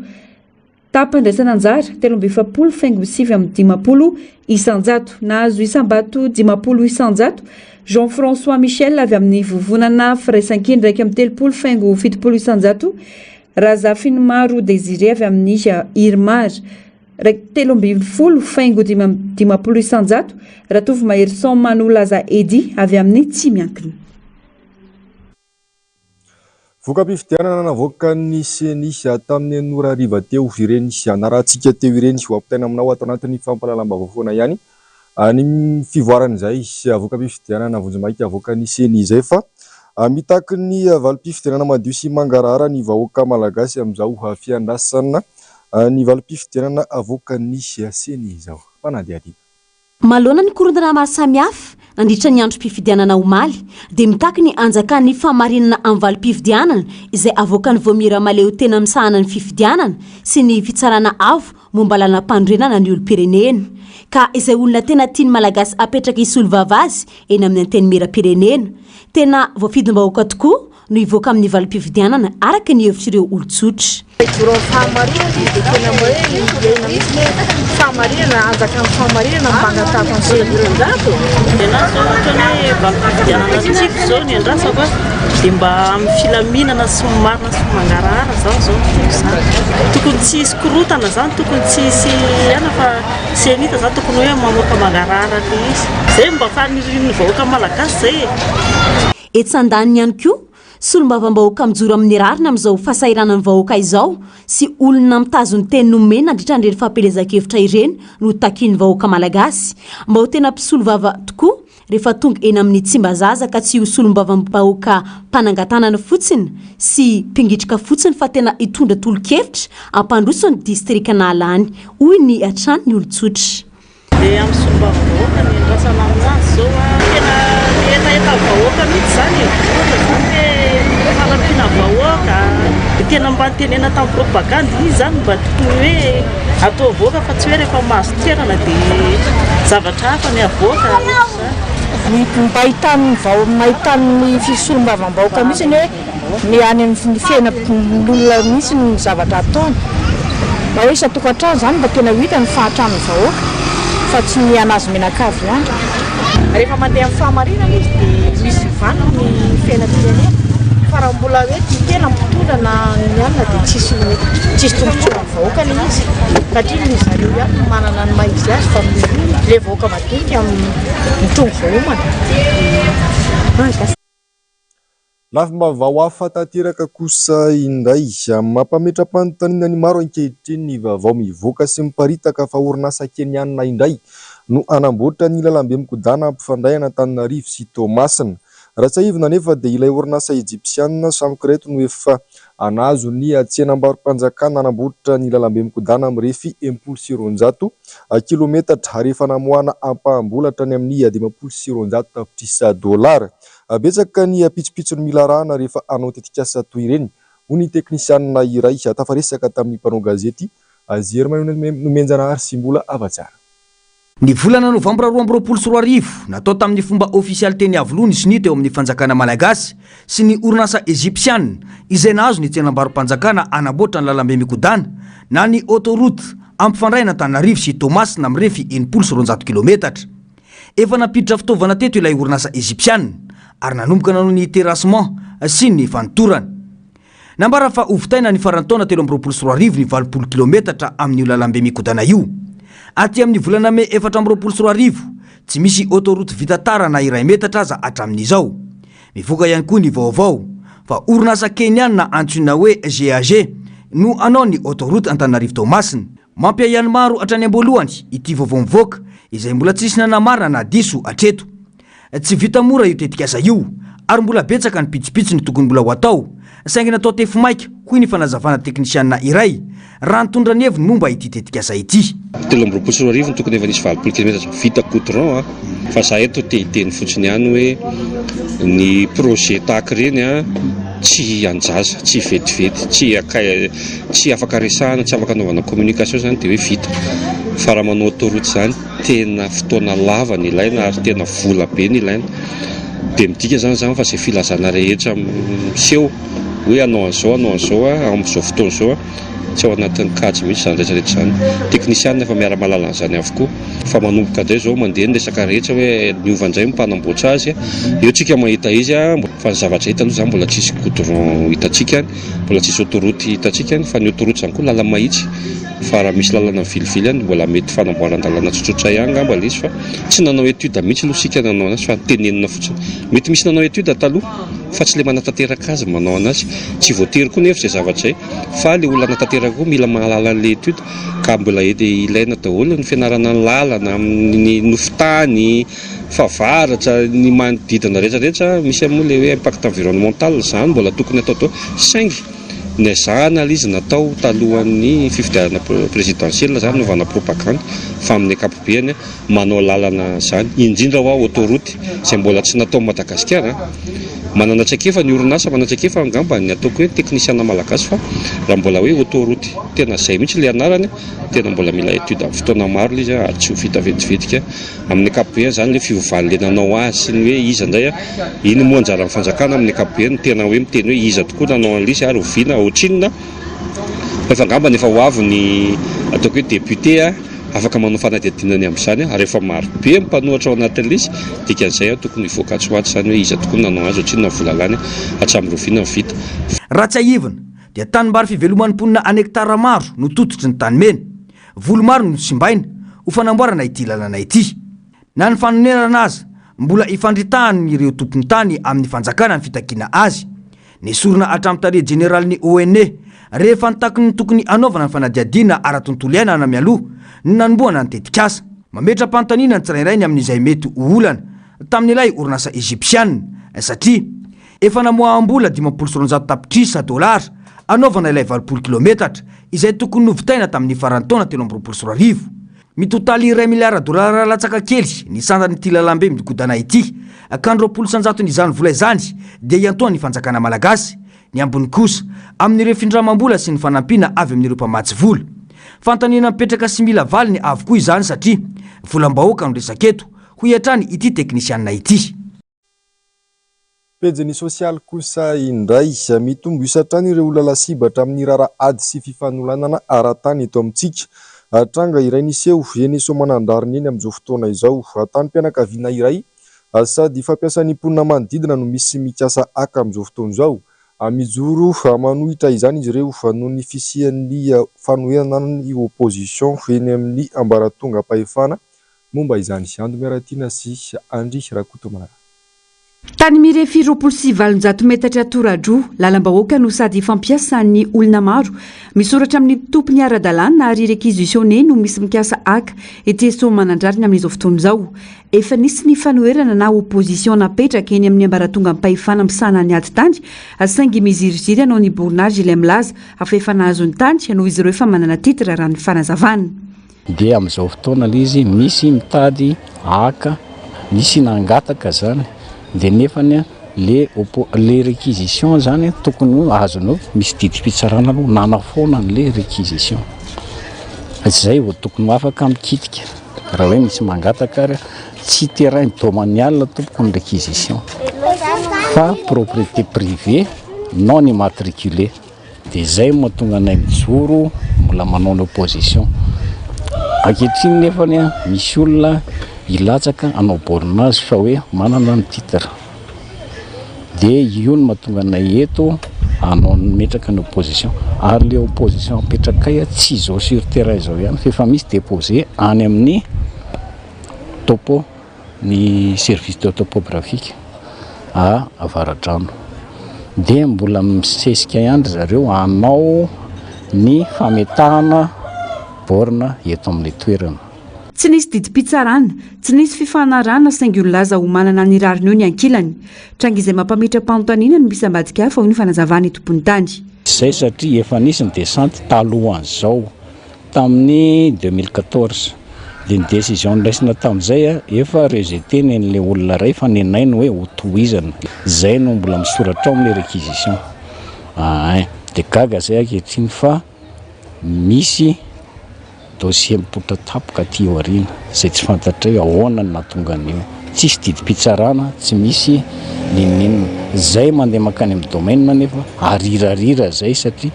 taham-pandraisana anjara 43 faingo 59 isanjato, nahazo isam-bato 50 isanjato, Jean François Michel avy amin'ny Vovonana Firaisankina 31 faingo 70 isanjato, Razafinimaro Désiré avy amin'ny Irmar, 13 faingo 50 isanjato, Ratovomaherison Manolaza Eddy avy amin'ny Tsy miankina. Voka-pifidianana navoakan'ny Ceni tamin'ny ora hariva teo ireny narahantsika teo ireny. Ho ampitaina aminao ato anatin'ny fampahalalam-baovao foana ihany ny fivoaran'izay voka-pifidianana vonjimaika avoakan'ny Ceni izay fa mitaky ny valim-pifidianana madio sy mangarahara ny vahoaka malagasy amin'izao fiandrasana ny valim-pifidianana avoakan'ny Ceni izao. Fanadihadiana. Manoloana ny korontana maro samihafa nandritra ny androm-pifidianana omaly dia mitaky ny hanjakan'ny fahamarinana amin'ny valim-pifidianana izay avoakan'ny Vaomiera Mahaleotena misahana ny fifidianana sy ny Fitsarana Avo momba lalàmpanorenana ny olom-pirenena ka izay olona tena tian'ny Malagasy apetraka hisolo vava azy eny amin'ny Antenimieram-pirenena tena voafidim-bahoaka tokoa. no hivoaka amin'ny valim-pifidianana araka ny hevitr'ireo olon-tsotra. Hijoro amin'ny fahamarinana izy dia tena hoe hiaina mihitsy hoe fahamarinana, hanjakan'ny fahamarinana mba hangatahako an'i Sehonjato. Ny anahy izao ohatra ny hoe valim-pifidianana tiako izao ny andrasako a, dia mba amin'ny filaminana sy ny marina sy ny mangarahara izany izao no tiako izany. Tokony tsy hisy korontana izany, tokony tsy hisy ihana fa Cenit izany tokony hoe mamoaka mangarahara an'ilay izy. Izay no mba fanirian'ny vahoaka malagasy izay e. Etsy andaniny ihany koa, solombavambahoaka mijoro amin'ny rariny amin'izao fahasahiranan'ny vahoaka izao sy olona mitazon'ny teny nomeny nandritra an'ireny fampielezan-kevitra ireny no takian'ny vahoaka malagasy mba ho tena mpisolovava tokoa rehefa tonga eny amin'ny Tsimbazaza ka tsy ho solombavambahoaka mpanangan-tanana fotsiny sy mpingitrika fotsiny fa tena hitondra tolo-kevitra hampandroso ny distrika nahalany, hoy ny hatrany ny olon-tsotra. Dia amin'ny solombavambahoaka ny andrasana aminazy zao a, tena ny hetahetan'ny vahoaka mihitsy zany e, ohatra zany hoe fanampiana vahoaka, dia tena mba nitenena tamin'ny propagandy iny zany mba tokony hoe atao avoaka fa tsy hoe rehefa mahazo toerana dia zavatra hafa ny avoaka ohatr'izany. Ny mba ahitan'ny vao ahitan'ny solombavambahoaka mihitsy ny hoe ny any amin'ny fiainan'olona mihitsy ny zavatra ataony. Mba hoe isan-tokantrano izany mba tena ho hita ny fahantran'ny vahoaka fa tsy ny an'azy mianakavy ihany. Rehefa mandeha amin'ny fahamarinana izy dia misy vanony ny fiainam-pirenena fa raha mbola hoe tia tena mpitondra na ny anona dia tsisy tsisy tombontsoa amin'ny vahoaka ilay izy satria ny zareo ihany no manana ny maha izy azy fa ilay vahoaka madinika mitombo voaomana. Lafim-baovao hafa tanteraka kosa indray. Mampametra-panontaniana ny maro ankehitriny ny vaovao mivoaka sy miparitaka fa orinasa Kenianina indray no hanamboatra ny lalambe mikodana hampifandray an'Antananarivo sy Toamasina. Raha tsiahivina anefa dia ilay orinasa Ejipsianina Samcret no efa nahazo ny tsenam-barom-panjakana hanamboatra ny lalambe mikodana mirefy 260 kilometatra ary efa namoahana ampaham-bola hatrany amin'ny 250 tapitrisa dolara. Betsaka ny pitsopitsony mila arahana rehefa hanao tetikasa toy ireny, hoy ny teknisianina iray tafaresaka tamin'ny mpanao gazety Jermain Nomenjanahary sy Mbola Havatsara. Ny volana novambra 2022, natao tamin'ny fomba ofisialy teny Iavoloha ny sonia teo amin'ny fanjakana malagasy sy ny orinasa Egyptiana izay nahazo ny tsenam-barom-panjakana hanamboatra ny lalambe mikodana na ny autoroute hampifandray an'Antananarivo sy Toamasina mirefy 260 kilometatra. Efa nampiditra fitaovana teto ilay orinasa Egyptiana ary nanomboka nanao ny terrassement sy ny fanotorana. Nambara fa hovitaina ny faran'ny taona 2023 ny 80 kilaometatra amin'io lalambe mikodana io. Aty amin'ny volana mey 2024, tsy misy autoroute vita tara na iray metatra aza hatramin'izao. Mivoaka ihany koa ny vaovao fa orinasa Keniana antsoina hoe GAG no hanao ny autoroute Antananarivo-Toamasina. Mampiahiahy ny maro hatrany am-boalohany ity vaovao mivoaka izay mbola tsy nisy nanamarina na diso hatreto. Tsy vita mora io tetikasa io ary mbola betsaka ny pitsopitsony tokony mbola ho atao saingy natao tefy maika, hoy ny fanazavana teknisianina iray raha nitondra ny heviny momba ity tetikasa ity. 2023 no tokony efa nisy 80 kilometatra vita goudron a, fa za eto te hiteny fotsiny ihany hoe ny projet tahaka ireny a tsy an-jaza, tsy vetivety, tsy tsy afaka resahana, tsy afaka anaovana communication zany dia hoe vita. Fa raha manao autoroute zany tena fotoana lava no ilaina ary tena vola be no ilaina. Dia midika zany zany fa izay filazana rehetra miseho hoe hanao an'izao hanao an'izao amin'izao fotoana izao tsy ao anatin'ny kajy mihitsy izany rehetra rehetra izany. Teknisianina efa miara-mahalala an'izany avokoa. Fa manomboka indray izao mandeha ny resaka rehetra hoe niova indray ny mpanamboatra azy. Eo tsika mahita izy fa ny zavatra hita aloha izany mbola tsisy goudron hitantsika any. Mbola tsisy autoroute hitantsika any fa ny autoroute izany koa lalana mahitsy fa raha misy lalana mivilivily any mbola mety fanamboaran-dalana tsotsotra ihany angamba ilay izy fa tsy nanao étude mihitsy aloha isika nanao anazy fa tenenina fotsiny. Mety misy nanao étude taloha fa tsy ilay manatanteraka azy manao anazy. Tsy voatery koa nefa izay zavatra izay fa ilay olona hanatanteraka koa mila mahalala an'ilay étude ka mbola ilaina daholo ny fianarana ny lalana amin'ny nofon-tany. fahavaratra, ny manodidina rehetra rehetra, misy moa ilay hoe impact environnemental, izany mbola tokony atao daholo, saingy Nezahana ilay izy natao talohan'ny fifidianana présidentielle izany nanaovana propagande fa amin'ny ankapobeny manao lalana izany, indrindra hoa autoroute izay mbola tsy natao Madagasikara. Manana traikefa ny orinasa, manana traikefa angamba ny ataoko hoe teknisiana malagasy fa raha mbola hoe autoroute tena izay mihitsy ilay anarany, tena mbola mila étude amin'ny fotoana maro ilay izy ary tsy ho vita vetivetiky. Amin'ny ankapobeny izany ilay fiovan'ilay nanao azy sy ny hoe iza indray, iny moa anjaran'ny fanjakana amin'ny ankapobeny no tena hoe miteny hoe iza tokoa nanao an'ilay izy ary oviana, ohatrinona, fa efa angambany efa ho avy ny ataoko hoe député. Afaka manao fanadihadiana ny amin'izany ary efa maro be ny mpanohatra ao anatin'ilay izy, dikan'izay tokony hivoaka atsy ho atsy izany hoe iza tokoa no nanao azy, ohatrinona ny vola lany, hatramin'ny rahoviana no vita. Raha tsiahivina dia tanimbary fiveloman'ny mponina an'hektara maro no tototry ny tanimena. Voly maro no simbaina ho fanamboarana ity lalana ity. Na ny fanonerana aza mbola ifandritahan'ireo tompon-tany amin'ny fanjakana ny fitakiana azy. Nesorina hatramin'ny tale jeneralin'ny ONE rehefa nitaky ny tokony hanaovana ny fanadihadiana ara-tontolo iainana mialoha ny nanombohana ny tetikasa. Mametra-panontaniana ny tsirairay ny amin'izay mety ho olana tamin'ilay orinasa Egyptiana satria efa namoaham-bola 250 tapitrisa dolara hanaovana ilay 80 kilaometatra izay tokony novitaina tamin'ny faran'ny taona 2023. Mitotaly iray miliara dolara latsaka kely ny sandan'ity lalambe migodana ity, ka ny 20 isan-jaton'izany vola izany dia iantohan'ny fanjakana malagasy, ny ambiny kosa amin'ireo findramam-bola sy ny fanampiana avy amin'ireo mpamatsy vola. Fanontaniana mipetraka sy mila valiny avokoa izany satria volam-bahoaka no resaka eto, hoy hatrany ity teknisianina ity. Pejin'ny sosialy kosa indray, mitombo isa hatrany ireo olona lasibatra amin'ny raharaha ady sy fifanolanana ara-tany eto amintsika. Tranga iray niseho eny Soamanandrariny eny amin'izao fotoana izao. Tanim-pianakaviana iray sady fampiasan'ny mponina manodidina no misy mikasa haka amin'izao fotoana izao. Mijoro manohitra izany izy ireo noho ny fisian'ny fanoherana ny opposition eny amin'ny ambaratongam-pahefana momba izany. Ando Miaratiana sy Andry Rakotomalala. Tany mirefy 820 metatra tora-droa, lalam-bahoaka no sady fampiasan'ny olona maro. Misoratra amin'ny tompony ara-dalàna ary réquisitionné no misy mikasa haka ety Soamanandrariny amin'izao fotoana izao. Efa nisy ny fanoherana na opposition napetraka eny amin'ny ambaratongam-pahefana misahana ny ady tany saingy miziriziry hanao ny bornage ilay milaza fa efa nahazo ny tany noho izy ireo efa manana titre raha ny fanazavana. Dia amin'izao fotoana ilay izy misy mitady haka, nisy nangataka zany, dia nefany le oppo- le réquisition zany tokony ho azonao, misy didim-pitsarana aloha nanafoana an'le réquisition, zay vao tokony ho afaka mikitika, raha hoe misy mangataka ary tsy terrain domanial tompoko ny réquisition fa propriété privée non immatriculée. Dia izay no mahatonga anay mijoro mbola manao ny opposition. Ankehitriny nefany misy olona hilatsaka hanao bornage fa hoe manana ny titre. Dia io no mahatonga anay eto hanao metraka ny opposition. Ary ilay opposition apetrakay tsy izao sur terrain izao ihany fa efa misy déposé any amin'ny topo. ny service de topographique a Avaradrano dia mbola misesika ihany ry zareo hanao ny fametahana borne eto amin'ilay toerana. Tsy nisy didim-pitsarana, tsy nisy fifanarahana saingy io nilaza ho manana ny rariny io ny ankilany. Tranga izay mampametra-panontaniana ny misy ambadika hafa hoy ny fanazavan'ny tompon'ny tany. Izay satria efa nisy ny descente talohan'izao Tamin'ny 2014, dia ny décision noraisina tamin'izay efa rejeté nen'ilay olona iray fa nenay ny hoe hotohizana. Izay no mbola misoratra ao amin'ilay réquisition. Ahay. Dia gaga izay ankehitriny fa misy dossier mipoitra tampoka aty aoriana izay tsy fantatray hoe ahoana no nahatonga an'io. Tsisy didim-pitsarana, tsy misy n'inon'inona. Izay mandeha mankany amin'ny domaine anefa arirarira izay satria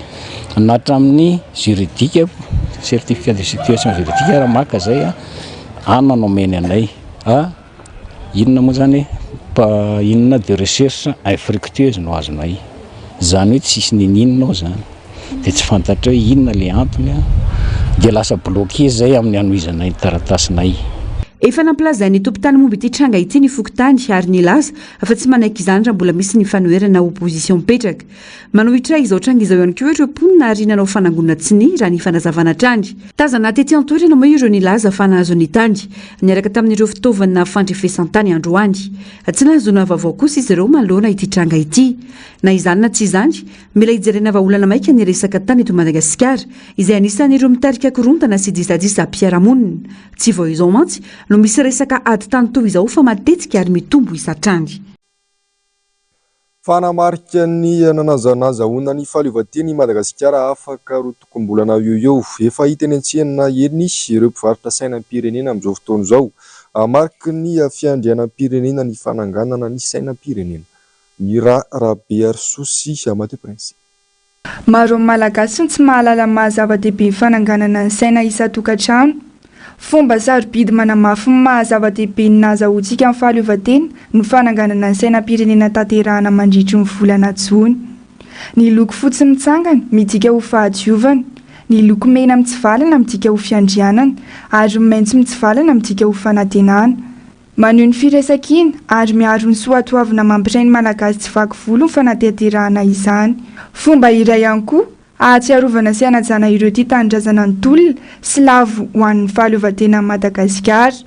Na hatramin'ny juridique, certificat de situation juridique ary maka zay a, any no nomeny anay a, inona moa zany pa inona de recherche infructueuse no azonay, zany hoe tsisy ninininona ao zany, de tsy fantatray hoe inona le antony a, de lasa bloqué zay amin'ny hanohizanay ny taratasinay. Efa nampilazain'ny tompon-tany momba ity tranga ity ny fokontany ary nilaza fa tsy manaiky izany raha mbola misy ny fanoherana opposition mipetraka. Manohitra izao tranga izao ihany koa ireo mponina ary nanao fanangonan-tsonia raha ny fanazavana hatrany. Tazana tety an-toerana moa ireo nilaza fa nahazo ny tany niaraka tamin'ireo fitaovana fandrefesan-tany androany. Tsy nahazoana vaovao kosa izy ireo manoloana ity tranga ity. Na izany na tsy izany, mila hijerena vahaolana maika ny resaka tany eto Madagasikara izay anisan'ireo mitarika korontana sy disadisam-piarahamonina. Tsy vao izao mantsy no misy resaka ady tany toy izao fa matetika ary mitombo isa hatrany. Fanamarika ny nanazanazahoana ny fahaleovantena i Madagasikara afaka roatokombolana eo eo. Efa hita eny an-tsena eny ireo mpivarotra sainam-pirenena amin'izao fotoana izao. Mariky ny fiandrianam-pirenena ny fananganana ny sainam-pirenena. Mira Rabearisoa sy Mathieu Prince. Maro amin'ny Malagasy no tsy mahalala ny maha zava-dehibe ny fananganana ny saina isan-tokantrano. Fomba sarobidy manamafy ny maha zava-dehibe ny nahazahoantsika ny fahaleovantena ny fananganana ny sainam-pirenena tanterahana mandritry ny volana jona. Ny loko fotsy mitsangana midika ho fahadiovana, ny loko mena mitsivalana midika ho fiandrianana ary ny maitso mitsivalana midika ho fanantenana. Maneho ny firaisankina ary miaro ny soatoavina mampiray ny Malagasy tsy vaky volo ny fanatanterahana izany. Fomba iray ihany koa ahatsiarovana sy hanajana ireo tia tanindrazana nitolona sy lavo ho an'ny fahaleovantenan'i Madagasikara.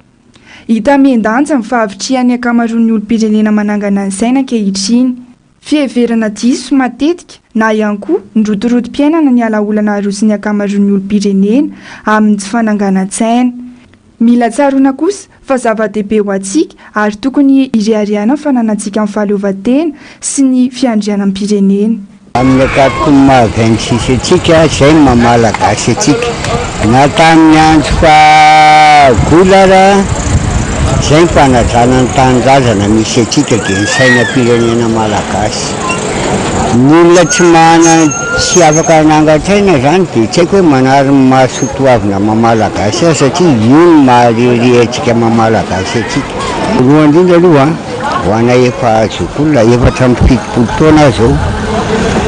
Hita mihen-danja ny fahavitrihan'ny ankamaroan'ny olom-pirenena manangana ny saina ankehitriny. Fiheverana diso matetika na ihany koa ny rotorotom-piainana ny alaolana aroson'ny ankamaroan'ny olom-pirenena amin'ny tsy fananganan-tsaina. Mila tsaroana kosa fa zava-dehibe ho antsika ary tokony hireharehana ny fananantsika ny fahaleovantena sy ny fiandrianam-pirenena. Amin'ny ankatoky ny maha 26 antsika, izay no maha Malagasy antsika. Na tamin'ny andro fahagola ara, izay ny fanajana ny tanindrazana misy antsika dia ny sainam-pirenena malagasy. Ny olona tsy manana, tsy afaka hanangan-tsaina izany dia tsy haiko hoe manary ny maha soatoavina maha malagasy azy satria io no maha rehareha antsika maha malagasy antsika. Voalohany indrindra aloha an! Ho anay efa zokiolona, 74 taona aho izao,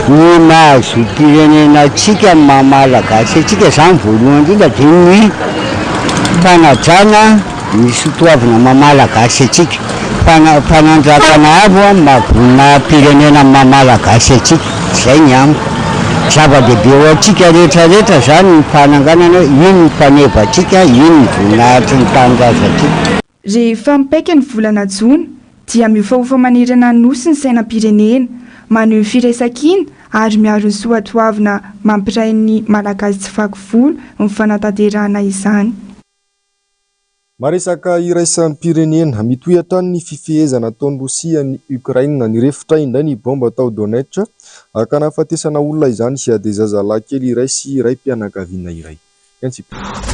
ny maha zom-pirenena antsika, ny maha Malagasy antsika izany voalohany indrindra dia ny fanajana ny soatoavina maha Malagasy antsika, fana- fanandratana avo ny maha voninahi-pirenena ny maha Malagasy antsika, izay ny amiko. Zava-dehibe ho antsika rehetra rehetra izany ny fananganana, io ny fanevantsika, io ny voninahitry ny tanindrazantsika. Rehefa mipaika ny volana jona dia miofaofa manerana ny Nosy ny sainam-pirenena, maneho ny firaisankina ary miaro ny soatoavina mampiray ny Malagasy tsy vaky volo ny fanatanterahana izany. Maresaka iraisam-pirenena, mitohy hatrany ny fifehezana ataon'i Rosia an'i Ukraine. Nirefotra indray ny baomba tao Donetsk ka nahafatesana olona izany dia zazalahy kely iray sy raim-pianakaviana iray.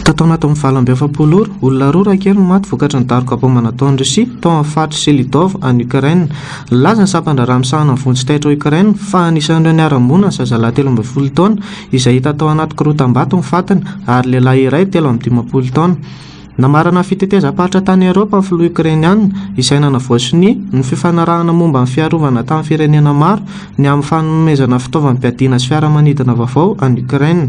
Tato anatin'ny 48 ora, olona roa raha kely no maty vokatry ny daroka baomba nataon'i Rosia tao amin'ny faritr'i Selydove any Ukraine. Nilaza ny sampan-draharaha misahana ny vonjy taitra ao Ukraine fa anisan'ireo niharam-boina ny zazalahy 13 taona izay hita tao anaty korotam-bato ny fatiny ary lehilahy iray 53 taona. Namarana ny fitetezam-paritra tany Eoropa ny filoha Okrainiana, izay nanavao sonia ny fifanarahana momba ny fiarovana tamin'ny firenena maro ny amin'ny fanomezana fitaovam-piadiana sy fiaramanidina vaovao an'i Ukraine.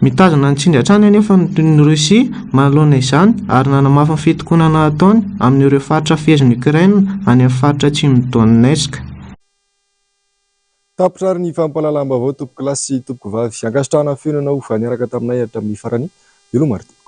Mitazona ny tsindry hatrany anefa ny Rosia manoloana izany ary nanamafy ny fitokonana ataony amin'ireo faritra fehezin'i Ukraine any amin'ny faritra atsimon'i Donetsk. Tapitra ary ny fampahalalam-baovao tompokolahy sy tompokovavy. Ankasitrahana feno ianao niaraka taminay hatramin'ny farany. Veloma ary tompoko.